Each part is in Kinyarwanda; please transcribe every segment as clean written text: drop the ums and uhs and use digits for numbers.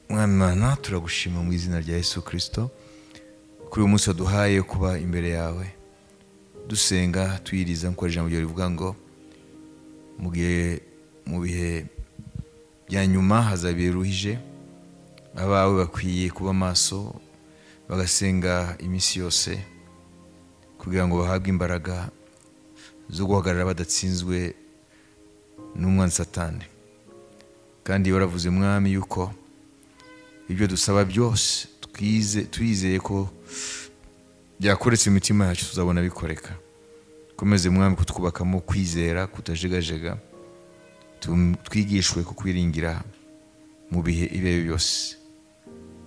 Mwami Mana, turagushima mu izina rya Yesu Kristo kuri uyu munsi waduhaye kuba imbere yawe dusenga tuyiriza nk'uko ijambo ryawe rivuga ngo mu gihe mu bihe bya nyuma hazaba biruhije, abawe bakwiye kuba maso bagasenga iminsi yose kugira ngo bahabwe imbaraga zo guhagarara badatsinzwe n'umwanzi Satani. Kandi waravuze Mwami yuko ibyo dusaba byose twizeye ko byakoretse imitima yacu tuzabona bikoreka. Komeze Mwami kutwubakamo kwizera kutajegajega, twigishwe kukwiringira mu bihe ibyo byose.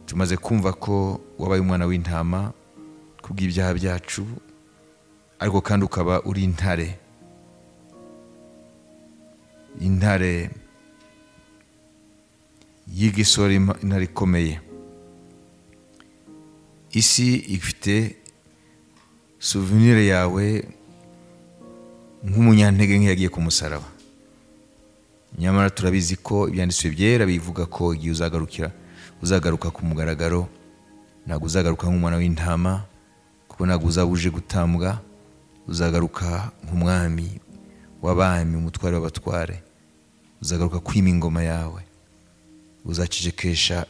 Tumaze kumva ko wabaye umwana w'intama kubw'ibyaha byacu, ariko kandi ukaba uri intare, intare y'igisore, intare ikomeye. Isi ifite souvenir yawe nk'umunyantege nke yagiye ku musaraba, nyamara turabizi ko ibyanditswe byera bivuga ko igihe uzagaruka ku mugaragaro, ntabwo uzagaruka nk'umwana w'intama, kuko ntabwo uzaba uje gutambwa, uzagaruka nk'umwami w'abami, umutware w'abatware, uzagaruka kwima ingoma yawe, uzacecekesha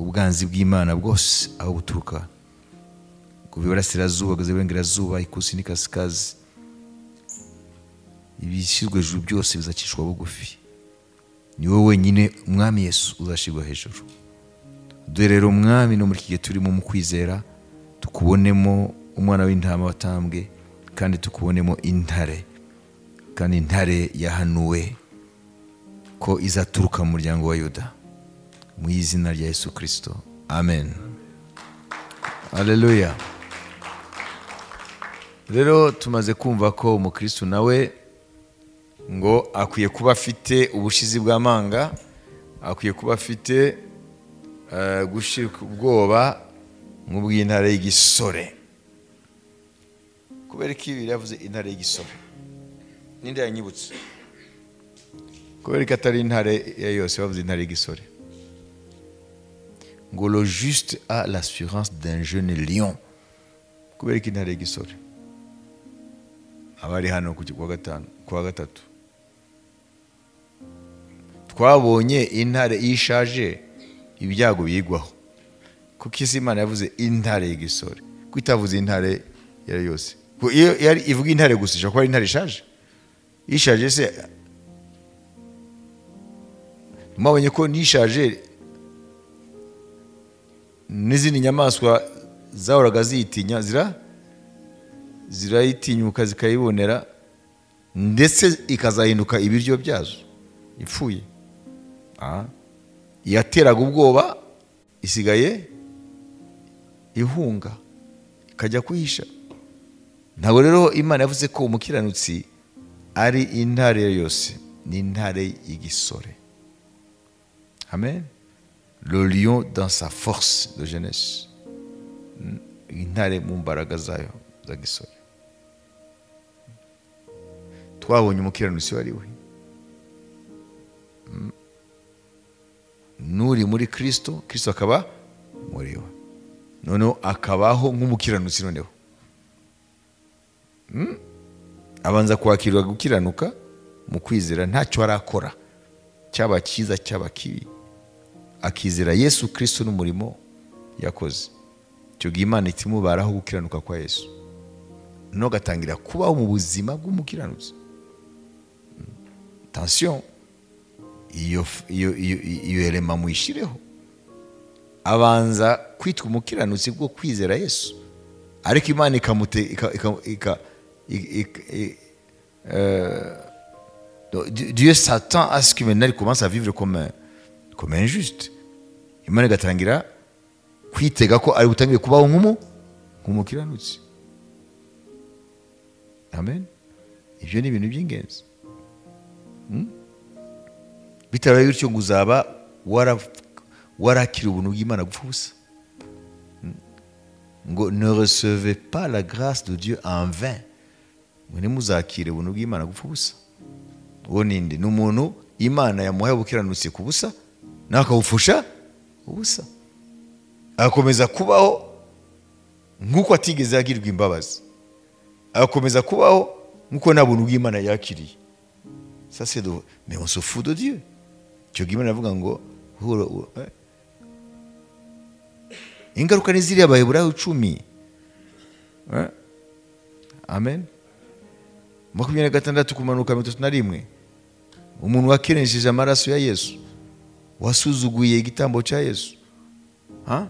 ubwanzi bw'Imana bwose aho buturuka, kuva iburasirazuba kugeza iburengerazuba, ikusi n'ikasikazi, ibishyirwa hejuru byose bizacishwa bugufi. Ni wowe wenyine Mwami Yesu uzashyirwa hejuru. Dore rero Mwami, no muri iki gihe turimo mu kwizera, tukubonemo umwana w'intama watambwe, kandi tukubonemo intare, kandi intare yahanuwe ko izaturuka mu muryango wa Yuda, mu izina rya Yesu Kristo, amen. Haleluya. Rero tumaze kumva ko umukristo nawe ngo akwiye kuba afite ubushizi bw'amanga, akwiye kuba afite gushirika ubwoba nk'ubw'intare y'igisore. Kubera ko ibi yavuze intare y'igisore, ninde yanyibutse? Kubera ko atari intare ya yose bavuze intare y'igisore. Ngo le juste a l'assurance d'un jeune lion. Kubera ko intare y'igisore abari hano ku wa gatanu, ku wa gatatu, twabonye intare ishaje ibyago biyigwaho. Kuko isi Imana yavuze intare y'igisore, kuko itavuze intare yari yose. Iyo yari ivuga intare gusa, ishobora kuba ari intare ishaje. Ishaje se mwabonye ko nishaje n'izindi nyamaswa zahoraga ziyitinya zirayitinyuka zikayibonera, ndetse ikazahinduka ibiryo byazo ipfuye. Yateraga ubwoba isigaye ihunga ikajya kwihisha. Ntabwo rero Imana yavuze ko umukiranutsi ari intare yose, ni intare y'igisore. Amen. Le lion dans sa force de jeunesse, intare mu mbaraga zayo za gisore. Twabonye umukiranutsi wari we nuri muri Kristo, Kristo akaba muri we, noneho akabaho nk'umukiranutsi. Noneho abanza kwakirwa gukiranuka mu kwizera, ntacyo arakora cyaba cyiza cyaba kibi, akizera Yesu Kristo n'umurimo yakoze. Icyo gihe Imana itimubaraho gukiranuka kwa Yesu, no gatangira kubaho mu buzima bw'umukiranutsi. Attention, iyo elema muyishireho. Abanza kwitwa umukiranutsi bwo kwizera Yesu, ariko Imana ikamute Dieu s'attend à ce que maintenant il commence à vivre comme un juste. Imana igatangira kwitega ko ari butangire kubaho nk'umukiranutsi. Amen. Ibyo ni ibintu by'ingenzi. Bitabaye bityo ngo uzaba warakira ubuntu bw'Imana gupfa ubusa. Ngo ne recevez pas la grâce de Dieu en vain. Ngo ntimuzakire ubuntu bw'Imana gupfa ubusa. Uwo ninde? Ni umuntu Imana yamuhaye ubukiranutsi ku busa, Nawe akawupfusha ubusa, agakomeza kubaho nk'uko atigeze agirwa imbabazi, agakomeza kubaho nk'uko nta buntu bw'Imana yakiriye. Ça c'est de... Mais on se fout de Dieu. Icyo gihe Imana iravuga ngo ingaruka ni ziriya Abaheburayo 10. Amen. 26 kumanuka 31. Umuntu wakenesheje amaraso ya Yesu, wasuzuguye igitambo cya Yesu, ha?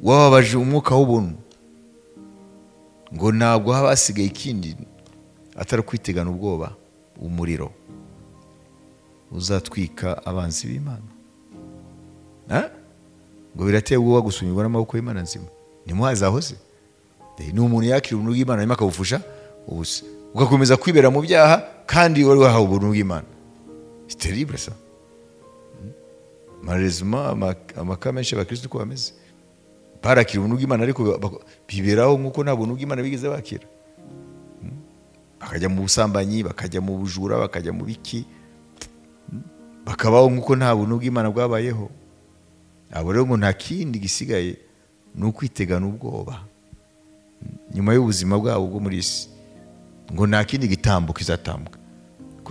Wababaje umwuka w'ubuntu, ngo ntabwo haba hasigaye ikindi atari kwitegana ubwoba umuriro uzatwika abanzi b'Imana. Ngo birateye ubwoba gusumirwa n'amaboko y'Imana nzima. Ntimuhazahoze. Ni umuntu yakira ubuntu bw'Imana hanyuma akabufusha ubusa, ugakomeza kwibera mu byaha kandi wari wahawe ubuntu bw'Imana. C'est terrible ça. Malheureusement amaka menshi y'abakristo uko bameze, barakira ubuntu bw'Imana ariko biberaho nk'uko nta buntu bw'Imana bigeze bakira. Bakajya mu busambanyi, bakajya mu bujura, bakajya mu biki, bakabaho nk'uko nta buntu bw'Imana bwabayeho. Abo rero ngo nta kindi gisigaye ni ukwitegana ubwoba nyuma y'ubuzima bwabo bwo muri isi, ngo nta kindi gitambo kizatambuka,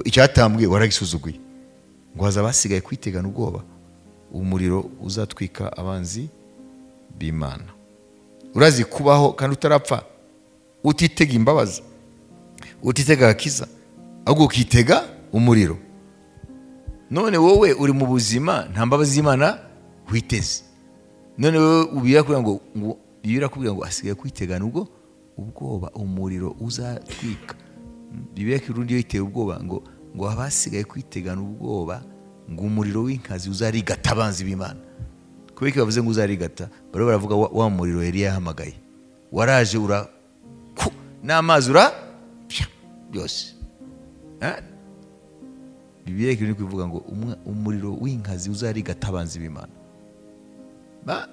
icyatambwe waragisuzuguye, ngo haza basigaye kwitegana ubwoba umuriro uzatwika abanzi b'Imana. Urazi kubaho kandi utarapfa, utitega imbabazi, utitega agakiza, ahubwo ukitega umuriro. None wowe uri mu buzima nta mbabazi z'Imana witeze. None wowe birakubwira ngo asigaye kwitegana ubwo ubwoba umuriro uzatwika. Bibiliya Kirundi yo iteye ubwoba ngo abasigaye kwitegana ubwoba ngo umuriro w'inkazi uzarigata abanzi b'Imana. Kubera ko bavuze ngo uzarigata, bari baravuga wa muriro Eliya yahamagaye waraje ura n'amazi ura byose. Bibiliya Kirundi kuvuga ngo umuriro w'inkazi uzarigata abanzi b'Imana. Ba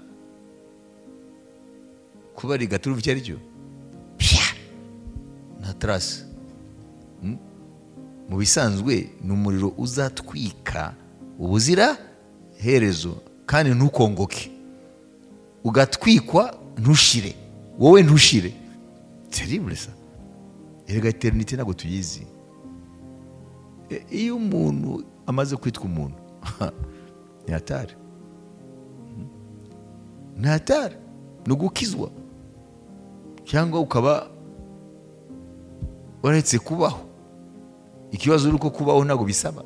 kuba rigata urumva icyo ari cyo? Nta trace. Mu bisanzwe ni umuriro uzatwika ubuzira herezo kandi ntukongoke, ugatwikwa ntushire, wowe ntushire. Terrible ça. Erega eternité ntabwo tuyizi. Iyo umuntu amaze kwitwa umuntu ni hatari, ni hatari, ni ugukizwa cyangwa ukaba waretse kubaho. Ikibazo uri ko kubaho ntabwo bisaba,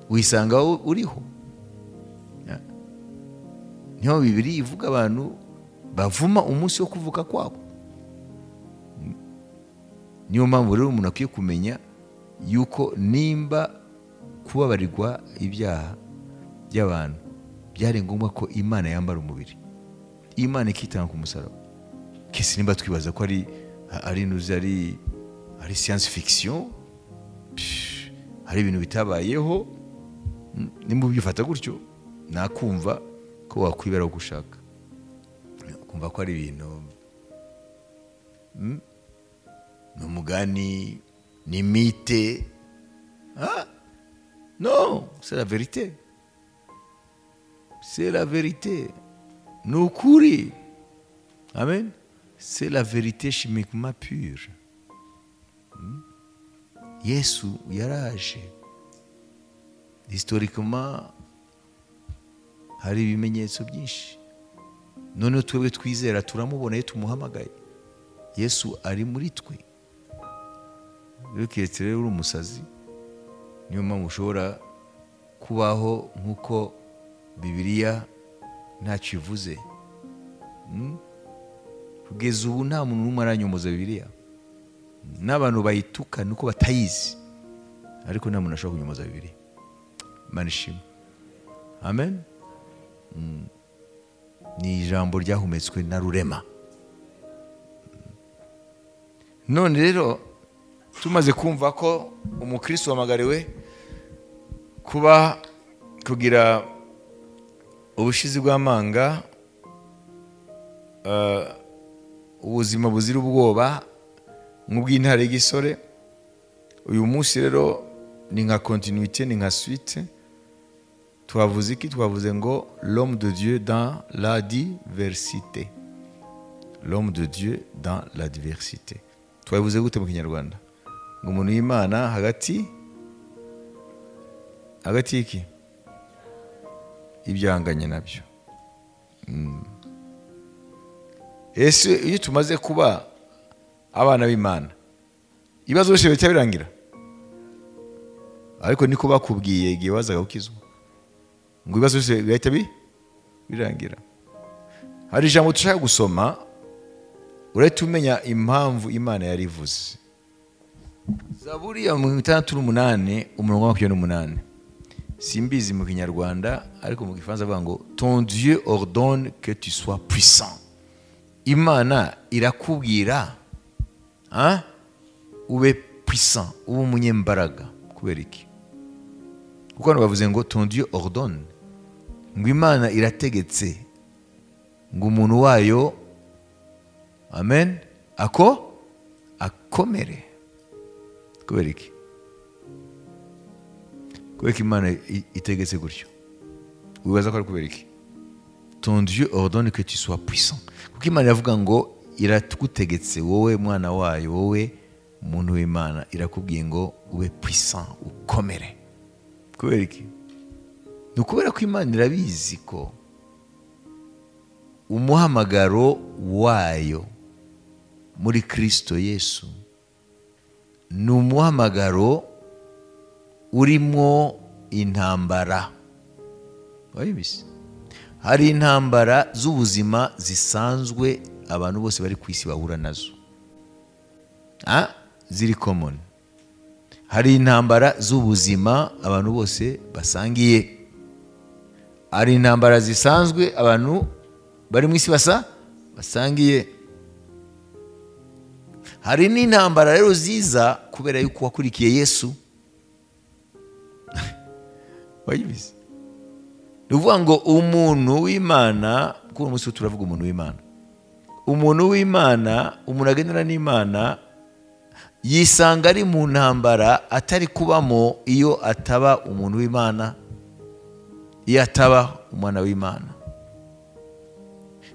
wisanga uriho. Niho Bibiliya ivuga abantu bavuma umunsi wo kuvuka kwabo. Niyo mpamvu rero umuntu akwiye kumenya yuko nimba kubabarirwa ibyaha by'abantu byari ngombwa ko Imana yambara umubiri, Imana ikitanga ku musaraba. Kese nimba twibaza ko ari ari science fiction, hari ibintu bitabayeho, nimba ubyifata gutyo nakumva ko wakwibera uko ushaka, kumva ko ari ibintu ni umugani, ni mythe. Non, c'est la vérité, c'est la vérité, ni ukuri. Amen. C'est la vérité chimiquement pure. Yesu yaraje. Historiquement hari ibimenyetso byinshi. None twebwe twizera turamubona iyo tumuhamagaye. Yesu ari muri twe. Rero keretse rero uri umusazi, niyo mpamvu ushobora kubaho nk'uko Bibiliya ntacyo ivuze. Kugeza ubu nta muntu n'umwe aranyomoza Bibiliya. N'abantu bayituka nuko batayizi, ariko nta muntu ashobora kunyomoza Bibiliya. Imana ishimwe. Amen. Ni ijambo ryahumetswe na Rurema. None rero tumaze kumva ko umukristo wamagariwe kuba kugira ubushizi bw'amanga, ubuzima buzira ubwoba nk'ubw'intare y'igisore, uyu munsi rero ni nka continuité, ni nka suite Twavuze iki? Twavuze ngo l'homme de Dieu dans la diversité. L'homme de Dieu dans la diversité. Twavuze gute mu Kinyarwanda? Ngo umuntu w'Imana hagati iki? Ibyanganye nabyo. Ese iyo tumaze kuba abana b'Imana, ibibazo byose bihita birangira? Ariko niko bakubwiye igihe wazaga gukizwa, ngo ibibazo byose bihita birangira. Hari ijambo dushaka gusoma, urahita umenya impamvu Imana yarivuze. Zaburi ya 68 umurongo wa 28. Simbizi mu Kinyarwanda, ariko mu Gifaransa avuga ngo ton Dieu ordonne que tu sois puissant. Imana irakubwira ube puissant, ube umunyembaraga. Kubera iki? Kuko hano bavuze ngo ton Dieu ordonne, ngo Imana irategetse ngo umuntu wayo, amen, akomere. Kubera iki? Kubera ko Imana itegetse gutyo. Wibaza ko ari kubera iki? Ton Dieu ordonne que tu sois puissant. Kuko Imana iravuga ngo iratugutegetse wowe mwana wayo, wowe umuntu w'Imana, irakubwiye ngo ube puissant, ukomere. Kubera iki? Ni ukubera ko Imana irabizi ko umuhamagaro wayo muri Kristo Yesu ni umuhamagaro urimo intambara. Wabibise? Hari intambara z'ubuzima zisanzwe abantu bose bari ku isi bahura nazo, ziri common. Hari intambara z'ubuzima abantu bose basangiye. Hari intambara zisanzwe abantu bari mu isi basangiye. Hari n'intambara rero ziza kubera yuko wakurikiye Yesu. Wabibise? Ni ukuvuga ngo umuntu w'Imana, kuko uyu munsi turavuga umuntu w'Imana, umuntu w'Imana, umuntu agendana n'Imana, yisanga ari mu ntambara atari kubamo iyo ataba umuntu w'Imana, iyo ataba umwana w'Imana.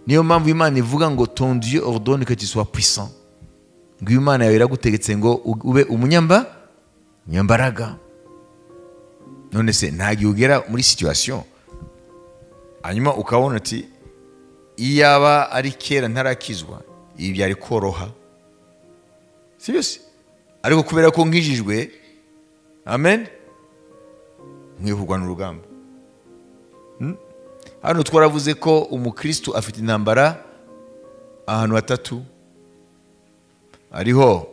Niyo mpamvu Imana ivuga ngo ton Dieu ordonne que tu sois puissant. Ngo Imana yawe iragutegetse ngo ube umunyambaraga. None se nta gihe ugera muri situation hanyuma ukabona ati iyaba ari kera ntarakizwa ibi byari koroha, si byose? Ariko kubera ko nkijijwe, amen, nkwiye kurwana urugamba. Hano twaravuze ko umukristo afite intambara ahantu hatatu. Hariho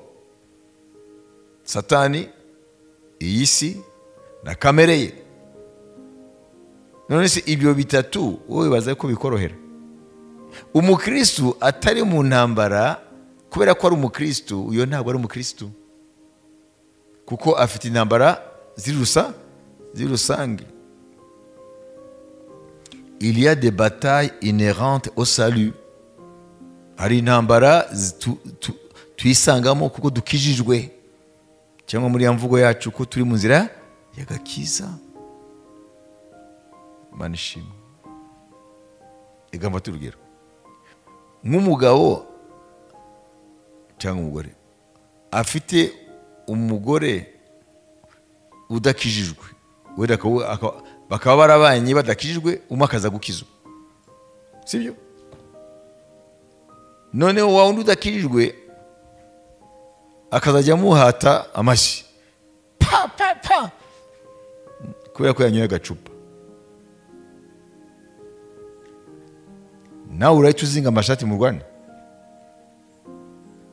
Satani, iyi si na kamere ye. None se ibyo bitatu wowe baza ko bikorohera? Umukristo atari mu ntambara kubera ko ari umukristo, uyo ntabwo ari umukristo, kuko afite intambara ziri rusange. Il y a des batailles inhérentes au salut. Hari intambara tuyisangamo kuko dukijijwe, cyangwa muri ya mvugo yacu ko turi mu nzira y'agakiza. Imana ishimwe. Reka mfate urugero nk'umugabo cyangwa umugore afite umugore udakijijwe, wenda bakaba barabanye badakijijwe, umwe akaza gukizwa, sibyo? Noneho wa wundi udakijijwe akazajya amuhata amashyi pa pa pa kubera ko yanyoye agacupa, nawe urahita uzinga amashati mu Rwanda.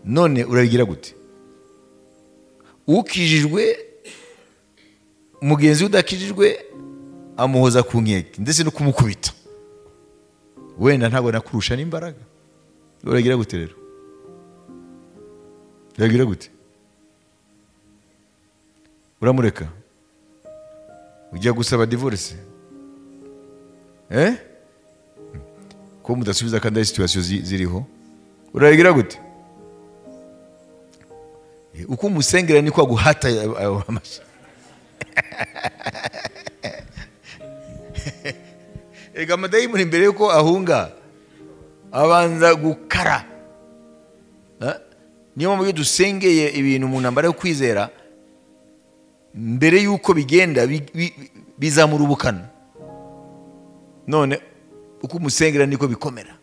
None urabigira gute? Ukijijwe mugenzi udakijijwe amuhoza ku nkeke ndetse no kumukubita, wenda ntabwo nakurusha n'imbaraga. Uragira gute rero? Uragira gute? Uramureka ujya gusaba divorce? Ko mudasubiza kandi ari situation ziriho, uragira gute? Uko umusengera niko aguhata amashyi. Ega amadayimoni imbere yuko ahunga abanza gukara. Niyo mpamvu iyo dusengeye ibintu mu ntambara yo kwizera, mbere yuko bigenda bizamura ubukana. None uko umusengera niko bikomera.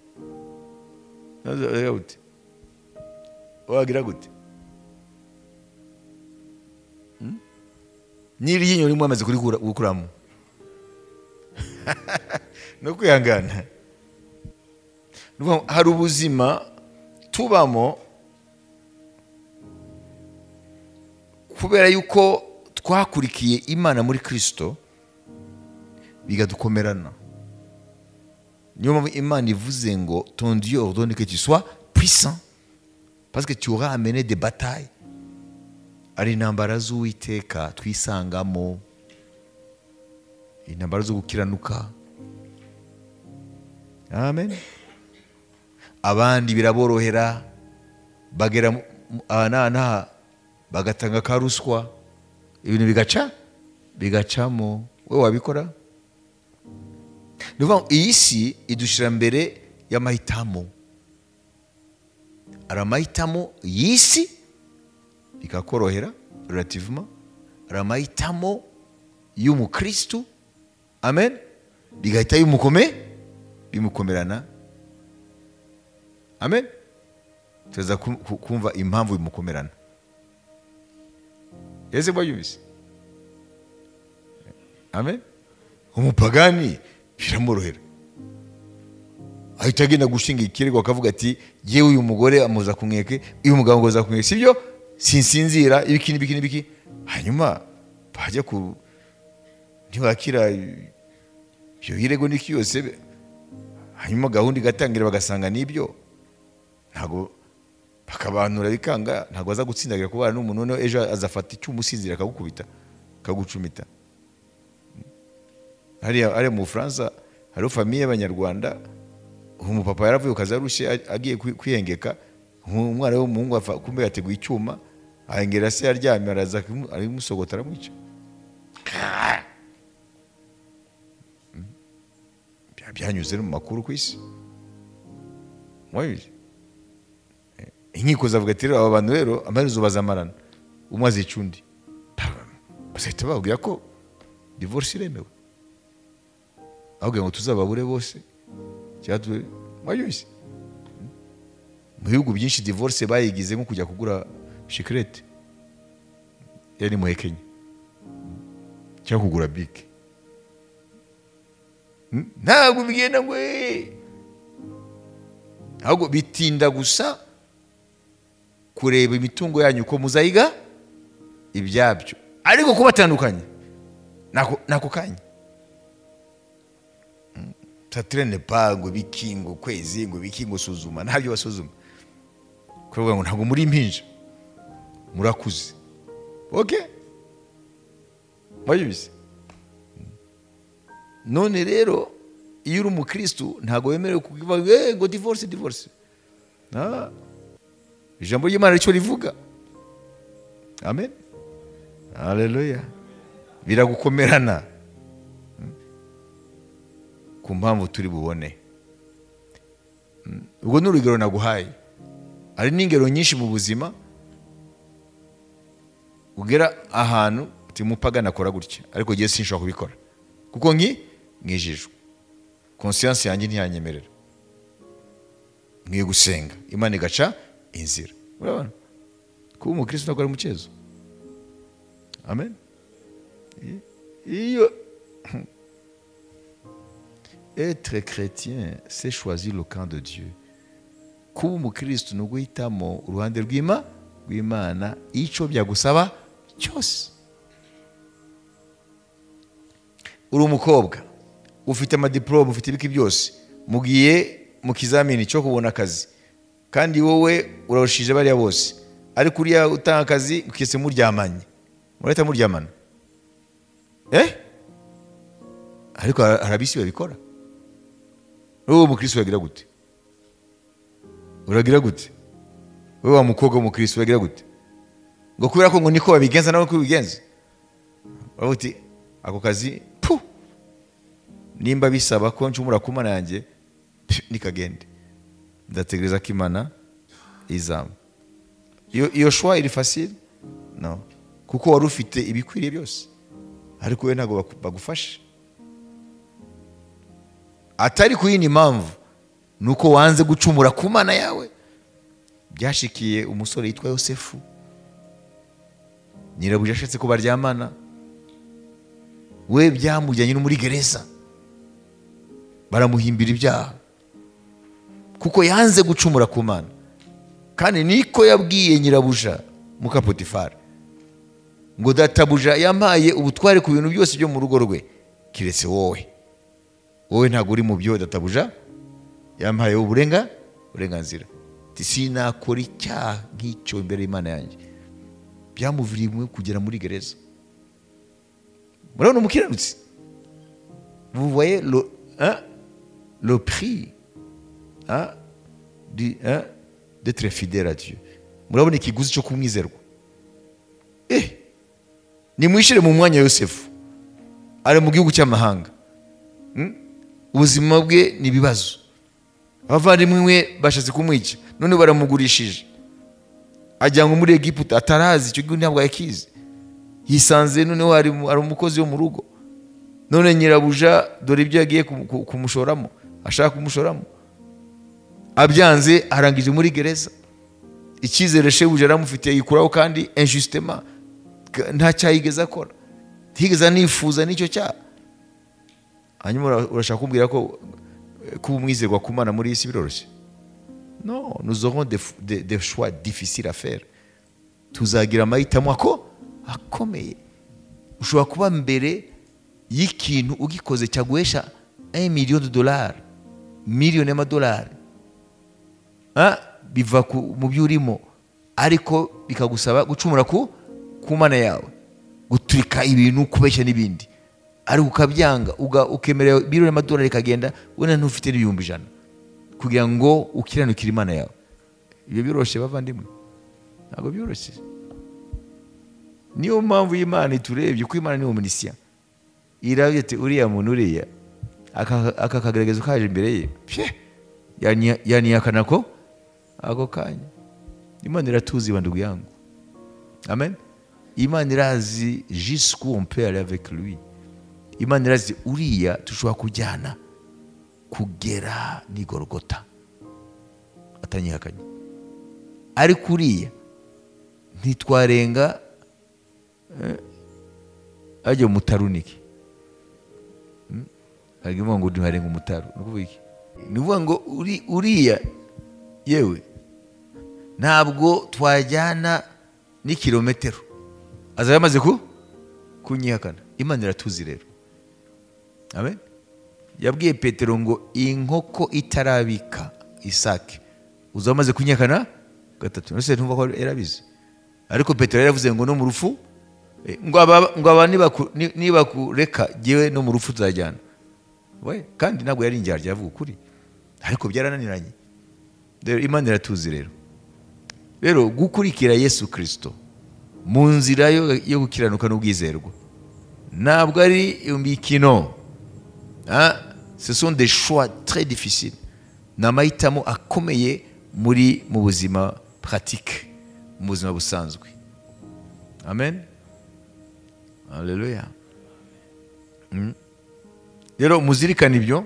Wagira gute? N'iryinyo rimwe amaze gukuramo. No kwihangana. Hari ubuzima tubamo kubera yuko twakurikiye Imana muri Kristo, bigadukomerana. Niyo mpamvu Imana ivuze ngo ton Dieu ordonne que tu sois puissant parce que tu auras amené des batailles. Ari intambara z'Uwiteka twisangamo, intambara zo gukiranuka. Amen. Abandi biraborohera, bagera aha bagatanga karuswa, ibintu bigaca bigacamo. Wewe wabikora? Nuvuga iyi si idushira mbere y'amahitamo. Ari amahitamo y'isi bikakorohera relativement, ari amahitamo y'umukristu, amen, bigahita bimukomerana. Amen. Tuza kumva impamvu bimukomerana. Ese bayumvise? Amen. Umupagani biramorohera, ahita agenda gushinga ikirego akavuga ati yewe uyu mugore amuza kumweke, uyu mugabo ngo aza kumweke, sibyo sinsinzira ibiki n'ibiki n'ibiki. Hanyuma bajya ku ntibakira ibyo birego n'iki yose, hanyuma gahunda igatangira bagasanga nibyo, ntago bakabanura bikanga, ntago aza gutsindagira kubana n'umuntu, noneho ejo azafata icyuma usinzira akagukubita akagucumita. Hariya mu Bufaransa hari famille y'Abanyarwanda, umupapa yaravuye kaza arushe agiye kwihengeka, umwana w'umuhungu afa kumbe yateguye icyuma, ahengera se yaryamye araza arimusogota aramwica. Byanyuze mu makuru ku isi. Mwabizi? Inkiko zavuga ati aba bantu rero amaherezo bazamarana, umwe azica undi. Bazahita bababwira ko divorce iremewe, ahubwo ngo tuzababure bose. Mwabizi? Mu bihugu byinshi divorce bayigize nko kujya kugura shikrete, yari muhekenye, cyangwa kugura bike. Ntabwo bigenda ngo ahubwo bitinda gusa kureba imitungo yanyu ko muzayiga ibyabyo, ariko kubatandukanye nako kanya. Tatrene pa ngo bikingo kwezi ngo bikingo suzuma, ntabyo basuzuma. Kuvuga ngo ntabwo muri impinja, murakuze. Okay? Mwabizi? None rero iyo uri umukristo ntabwo wemerewe kuvuga ngo divorce divorce. Ijambo ry'Imana ricyo rivuga. Amen. Haleluya. Biragukomerana ku mpamvu turi bubone. Ubwo ni urugero naguhaye. Hari n'ingero nyinshi mu buzima ugera ahantu uti mupagana akora gutya, ariko giye sinshobora kubikora kuko nkijijwe, conscience yanjye ntiyanyemerera, nkwiye gusenga Imana igaca inzira. Urabona kuba umukristo ntabwo ari umukezo. Amen. Iyo être chrétien, c'est choisir le camp de Dieu. Kuba umukristo ni uguhitamo uruhande rw'Imana, icyo byagusaba cyose. Uri umukobwa ufite amadiplome, ufite ibiki byose, mugiye mu kizamini cyo kubona akazi, kandi wowe urarushije bariya bose, ariko uriya utanga akazi ukese muryamanye, murahita muryamana. Ariko harabisi babikora. Wowe umukristo uragira gute? Uragira gute? Wowe wa mukobwa w'umukristo uragira gute? Ngo kubera ko ngo niko babigenza nawe ko bigenza, uti ako kazi pu Nimba bisaba ko ncumura ku Mana yanjye, nikagende, ndategereza ko Imana izamba. Iyo choix iri facile? No, kuko wari ufite ibikwiriye byose, ariko we ntabwo bagufashe. Atari ku yindi mpamvu, nuko wanze gucumura ku Mana yawe. Byashikiye umusore yitwa Yosefu, nyirabuja ashatse ko baryamana, we byamujyanye no muri gereza, baramuhimbira ibyaha kuko yanze gucumura ku Mana. Kandi niko yabwiye nyirabuja muka Potifari ngo databuja yampaye ubutware ku bintu byose byo mu rugo rwe, kiretse wowe. Wowe ntabwo uri mu byo databuja yampaye uburenganzira. Sinakora icyaha nk'icyo imbere y'Imana yanjye. Byamuviriye kugera muri gereza. Murabona umukiranutsi? Vous voyez le prix, hein, d'être fidèle à Dieu. Murabona ikiguzi cyo kumwizerwa. Nimwishire mu mwanya wa Yosefu, ari mu gihugu cy'amahanga. Ubuzima bwe ni ibibazo. Abavandimwe bashatse kumwica, none baramugurishije, ajyanwa muri Egiputa atarazi icyo gihugu, ntabwo yakizi. Yisanze noneho ari umukozi wo mu rugo. None nyirabuja dore ibyo yagiye kumushoramo, ashaka kumushoramo, abyanze arangije muri gereza. Icyizere shebuja aramufitiye yikuraho, kandi injustement nta cyayigeze akora, ntigeze anifuza n'icyo cyaha. Hanyuma urashaka kumbwira ko kuba umwizerwa ku Mana muri iyi si biroroshye? Non, nous aurons des choix difficiles à faire. Tuzagira amahitamo akomeye. Ushobora kuba mbere y'ikintu ugikoze cyaguhesha $1 million, miliyoni y'amadolari, biva mu byo urimo, ariko bikagusaba gucumura ku Mana yawe, guturika ibintu, kubeshya n'ibindi, ariko ukabyanga, ukemerera miliyoni y'amadolari ikagenda, wenda ntufite n'100,000 kugira ngo ukiranukire Imana yawe. Ibyo byoroshye bavandimwe? Ntabwo byoroshye. Niyo mpamvu Imana iturebye, kuko Imana ni omniscient, iravuga iti uriya muntu uriya aka kagaragazo kaje imbere ye, yanihakana ko ako kanya. Imana iratuzi bandugu yangu. Amen. Imana irazi jusqu'où on peut aller avec lui. Imana irazi uriya tushobora kujyana kugera ni Golgota atanyihakanye, ariko uriya ntitwarenga ajya umutaruniki. Hagimo ngo ntiwarenga umutaru, nukuvuga iki? Ni ukuvuga ngo uriya yewe ntabwo twajyana n'ikirometero, azaba yamaze kunyihakana. Imana iratuzi rero. Amen. Yabwiye Petero ngo inkoko itarabika isake uzaba amaze kunyihakana gatatu. Nose ntumva ko yarabizi, ariko Petero yaravuze ngo no mu rufu, ngo aba nibakureka jewe no mu rufu tuzajyana. We kandi ntabwo yari indyarya, yavuga ukuri, ariko byarananiranye. Rero Imana iratuzi rero. Rero gukurikira Yesu Kristo mu nzira yo gukiranuka n'ubwizerwa ntabwo ari imikino. Ce sont des choix très difficiles. Ni amahitamo akomeye muri mu buzima pratique, mu buzima busanzwe. Amen. Haleluya. Rero muzirikane ibyo,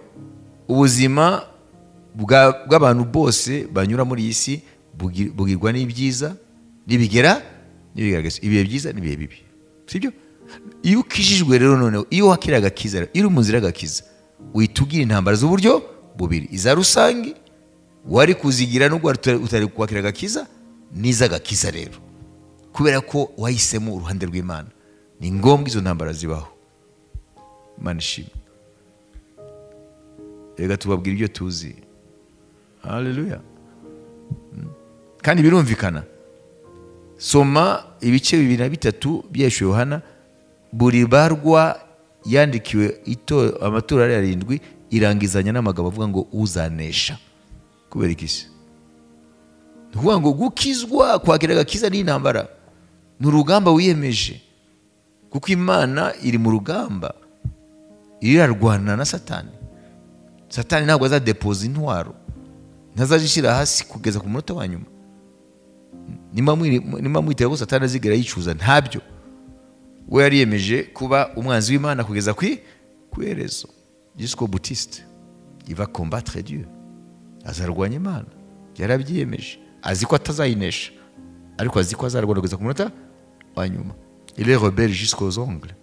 ubuzima bw'abantu bose banyura muri iyi si bugirwa n'ibyiza n'ibigera n'ibigaragaza, ibihe byiza n'ibihe bibi, sibyo? Iyo ukijijwe rero, noneho iyo wakira agakiza, iyo uri mu nzira y'agakiza, uhita ugira intambara z'uburyo bubiri: iza rusange wari kuzigira nubwo utari kwakira agakiza, n'iz'agakiza rero, kubera ko wahisemo uruhande rw'Imana. Ni ngombwa izo ntambara zibaho. Imana ishimwe. Reka tubabwire ibyo tuzi. Haleluya. Kandi birumvikana. Soma ibice 2 na 3 by'Yeshu Yohana, buri barwa yandikiwe amatora 7 irangizanya n'amagambo avuga ngo uzanesha. Kubera iki se? Ni ukuvuga ngo gukizwa, kwakira agakiza ni intambara, ni urugamba wiyemeje, kuko Imana iri mu rugamba. Irarwana na Satani. Satani ntabwo azadepoza intwaro, ntazazishyira hasi kugeza ku munota wa nyuma. Nimba mwitega ko Satani azigera yicuza, ntabyo. We yariyemeje kuba umwanzi w'Imana kugeza ku iherezo, jusqu'au boutiste. Il va combattre Dieu, azarwanya Imana, yarabyiyemeje. Azi ko atazayinesha, ariko azi ko azarwana kugeza ku munota wa nyuma. Il est rebelle jusqu'aux ongles.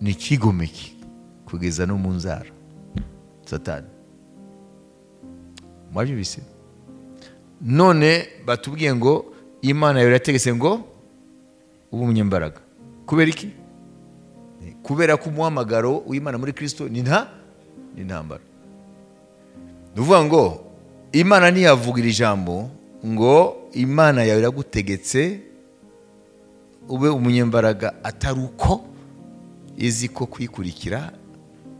Ni ikigomeke kugeza no mu nzara Satani. Mwabyumvise? None batubwiye ngo Imana yawe irategetse ngo ube umunyembaraga. Kubera iki? Kubera ko umuhamagaro w'Imana muri Kristo ni intambara. Ni ukuvuga ngo Imana ntiyavuga iri jambo ngo Imana yawe iragutegetse ube umunyembaraga atari uko izi ko kwikurikira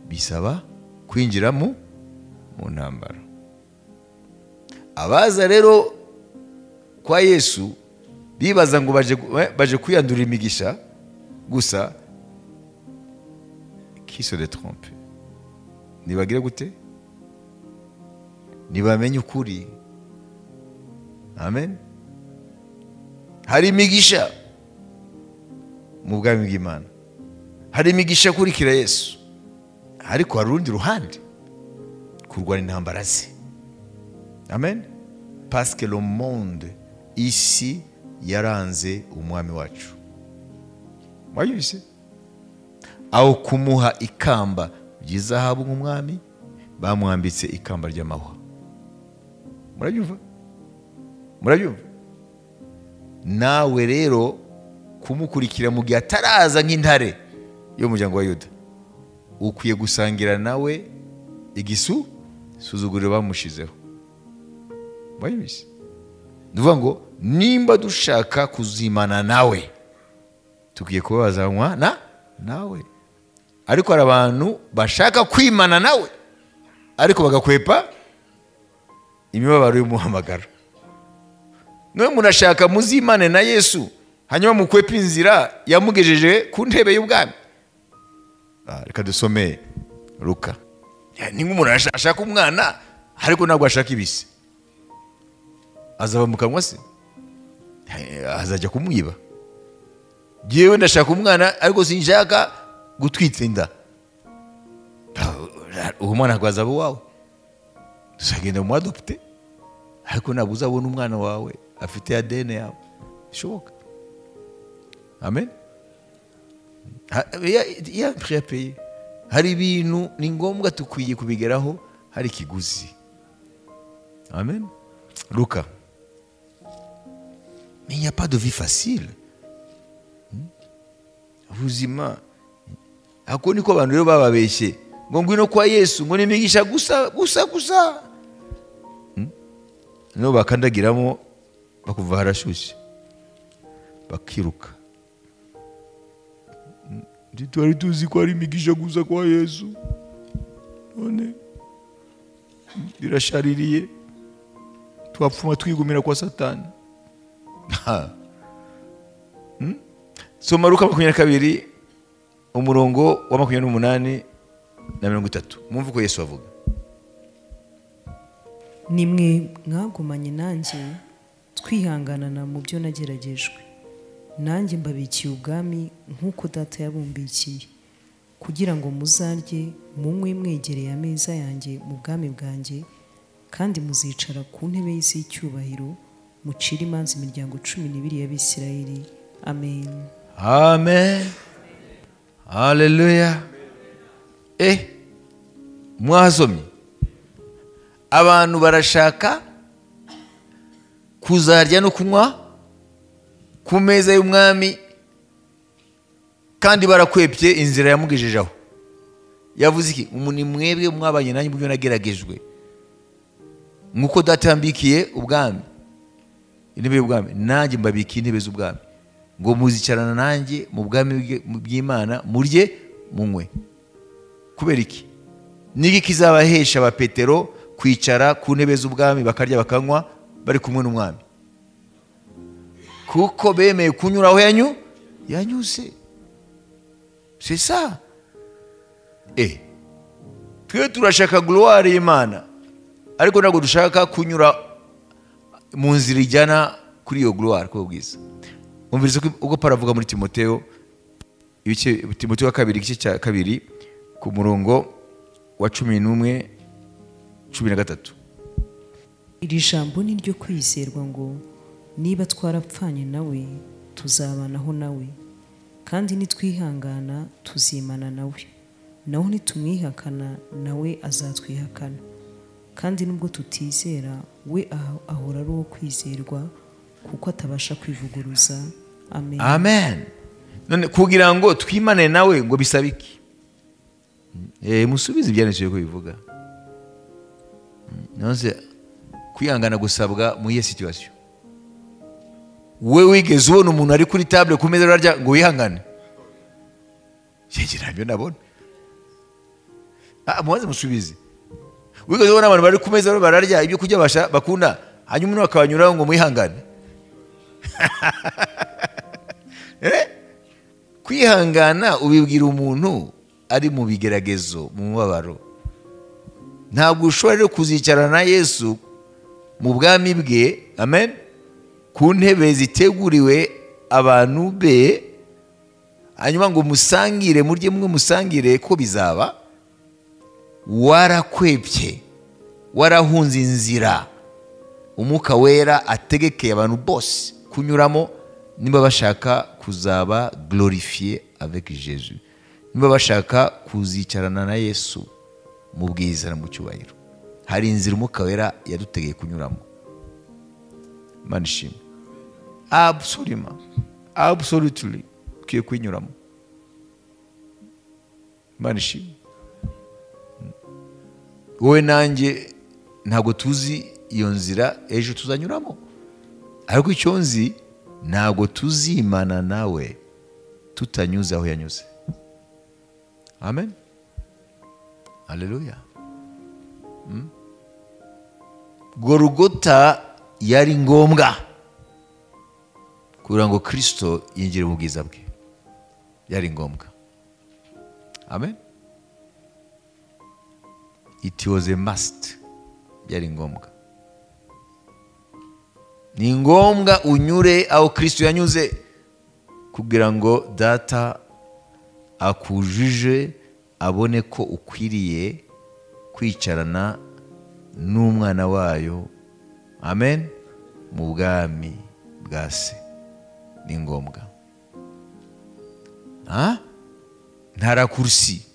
bisaba kwinjira mu ntambara. Abaza rero kwa Yesu bibaza ngo baje kwiyandurira imigisha gusa, qui se détrompe. Nibagire gute? Nibamenye ukuri. Amen. Hari imigisha mu bwami bw'Imana, hari imigisha kurikira Yesu, ariko hari urundi ruhande, kurwana intambara ze. Amen. Parce que le monde ici yaranze umwami wacu. Mwayumvise? Aho kumuha ikamba ry'izahabu nk'umwami, bamwambitse ikamba ry'amahwa. Murabyumva? Murabyumva? Nawe rero kumukurikira mu gihe ataraza nk'intare yo mu muryango wa Yuda, ukwiye gusangira nawe igisu suzuguriro bamushizeho. Mwayumvise? Nuvuga ngo nimba dushaka kuzimana nawe, tukwiye kubabazanywa na nawe. Ariko hari abantu bashaka kwimana nawe, ariko bagakwepa imibabaro y'umuhamagaro. None munashaka muzimane na Yesu, hanyuma mukwepa inzira yamugejeje ku ntebe y'ubwami. Reka dusome Luka. Ni nk'umuntu ashaka umwana ariko ntabwo ashaka ibise, azaba mu kanwa se, azajya kumwiba. Jewe ndashaka umwana ariko sinshaka gutwitsa inda. Uwo mwana ntabwo azaba uwawe, tuzagenda mu adopte, ariko ntabwo uzabona umwana wawe afite ADN yawe. Bishoboka? Amen. Il y a un prix à payer. Hari ibintu ni ngombwa tukwiye kubigeraho, hari ikiguzi. Amen. Luka. Mais il n'y a pas de vie facile. Ubuzima ako niko abantu rero bababeshye ngo ngwino kwa Yesu ngo nimigisha gusa gusa gusa. No bakandagiramo bakuva harashyushye bakiruka. Twari tuzi ko ari imigisha gusa kwa Yesu, none birashaririye, twapfuma twigumira kwa Satani. Soma Luka 22 umurongo wa 28 na 30. Mwumve uko Yesu avuga. Nimwe mwagumanye nanjye twihanganana mu byo nageragejwe, nanjye mbabikiye ubwami nk'uko data yabumbikiye, kugira ngo muzarye munywe mwegereye ameza yanjye mu bwami bwanjye, kandi muzicara ku ntebe y'isi y'icyubahiro mucire imanza imiryango 12 y'Abisirayeli. Amen. Amen. Haleluya. Mwasomye abantu barashaka kuzarya no kunywa ku meza y'umwami, kandi barakwepye inzira yamugejejeho. Yavuze iki? Ni mwebwe mwabanye nanjye mu byo nageragejwe, nkuko data yambikiye ubwami, intebe y'ubwami, nanjye mbabikiye intebe z'ubwami, ngo muzicarana nanjye mu bwami bw'Imana, murye munywe. Kubera iki? Niki kizabahesha ba Petero kwicara ku ntebe z'ubwami bakarya bakanywa bari kumwe n'umwami? Kuko bemeye kunyura aho yanyuze. C'est ça. Twe turashaka gloire y'Imana, ariko ntabwo dushaka kunyura mu nzira ijyana kuri iyo gloire ko bwiza. Umvirize uko Paulo avuga muri Timoteo, ibice Timoteo wa kabiri igice cya 2 ku murongo wa 11 13. Iri jambo ni ryo kwizerwa ngo niba twarapfanye nawe tuzabanaho nawe, kandi nitwihangana tuzimana nawe, naho nitumwihakana nawe azatwihakana, kandi nubwo tutizera we ahora ari uwo kwizerwa kuko atabasha kwivuguruza. Amen. Amen. None kugira ngo twimane nawe ngo bisaba iki? Musubize ibyanditswe ko bivuga. Nonse kwihangana gusabwa mu iye situation. We wigeze ubona umuntu ari kuri table ku meza ararya ngo wihangane? Yegera nabyo nabona. Mubaze musubize. Wigeze ubona abantu bari ku meza bararya ibyo kurya basha bakunda, hanyuma umuntu akabanyuraho ngo mwihangane? Kwihangana ubibwira umuntu ari mu bigeragezo, mu mubabaro. Ntabwo ushobora rero kuzicarana na Yesu mu bwami bwe, amen, ku ntebe ziteguriwe abantu be, hanyuma ngo musangire, murye mwe musangire, ko bizaba warakwepye, warahunze inzira Umwuka Wera ategekeye abantu bose kunyuramo niba bashaka kuzaba glorifié avec Jésus, niba bashaka kuzicarana na Yesu mu bwiza no mu cyubahiro. Hari inzira Umwuka Wera yadutegeye kunyuramo. Imana ishimwe. Absolument, absolutely ukwiye kuyinyuramo. Imana ishimwe. Wowe nanjye ntabwo tuzi iyo nzira ejo tuzanyuramo, ariko icyo nzi ntabwo tuzimana nawe tutanyuze aho yanyuze. Amen. Haleluya. Golgota yari ngombwa kugira ngo Kristo yinjire mu bwiza bwe. Yari ngombwa. Amen. It was a must. Yari ngombwa. Ni ngombwa unyure aho Kristo yanyuze kugira ngo data akujije, abone ko ukwiriye kwicarana n'umwana wayo, amen, mu bwami bwa se. Ni ngombwa. Nta raccourci,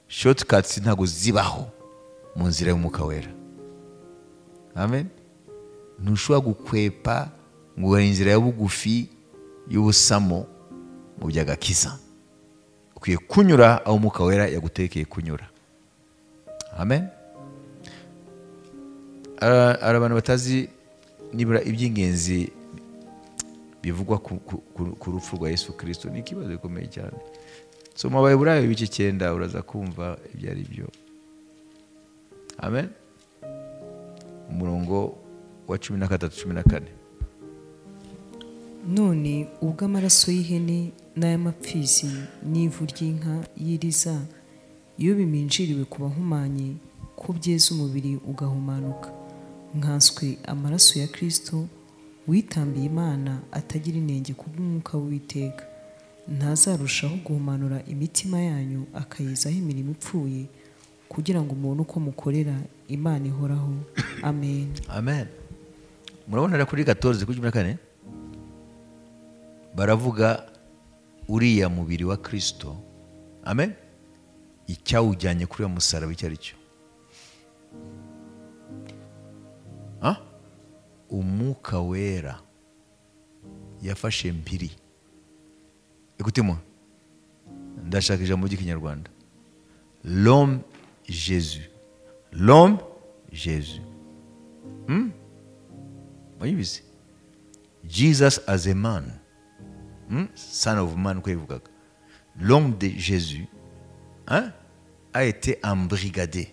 shortcuts ntabwo zibaho mu nzira y'Umwuka Wera. Amen. Ntushobora gukwepa ngo inzira ya bugufi y'ubusamo mu by'agakiza. Ukwiye kunyura aho Umwuka Wera yagutekeye kunyura. Amen. Hari abantu batazi nibura iby'ingenzi bivugwa ku rupfu rwa Yesu Kristo. Ni ikibazo gikomeye cyane. Soma Abaheburayo ibice 9 uraza kumva ibyo ari byo. Amen. Umurongo wa 13 14. None ubwo amaraso y'ihene n'ay'amapfizi n'ivu ry'inka y'iriza iyo biminjiriwe ku bahumanye, ko byeza umubiri ugahumanuka, nkanswe amaraso ya Kristo witambiye Imana atagira inenge kubw'umwuka w'Uwiteka, ntazarushaho guhumanura imitima yanyu akayizaho imirimo ipfuye, kugira ngo umuntu uko mukorera Imana ihoraho. Amen. Amen. Murabona kuri 14 kuri 14 baravuga uriya mubiri wa Kristo, amen, icyawujyanye kuri uwo musaraba icyo ari cyo. Umwuka Wera yafashe mpiri. Écoutez-moi, ndashaka ijambo ry'ikinyarwanda. L'homme Jésus. L'homme Jésus. Mwayibizi? Jesus as a man. Son of man, quoi ivugaga. L'homme de Jésus, hein, a été embrigadé,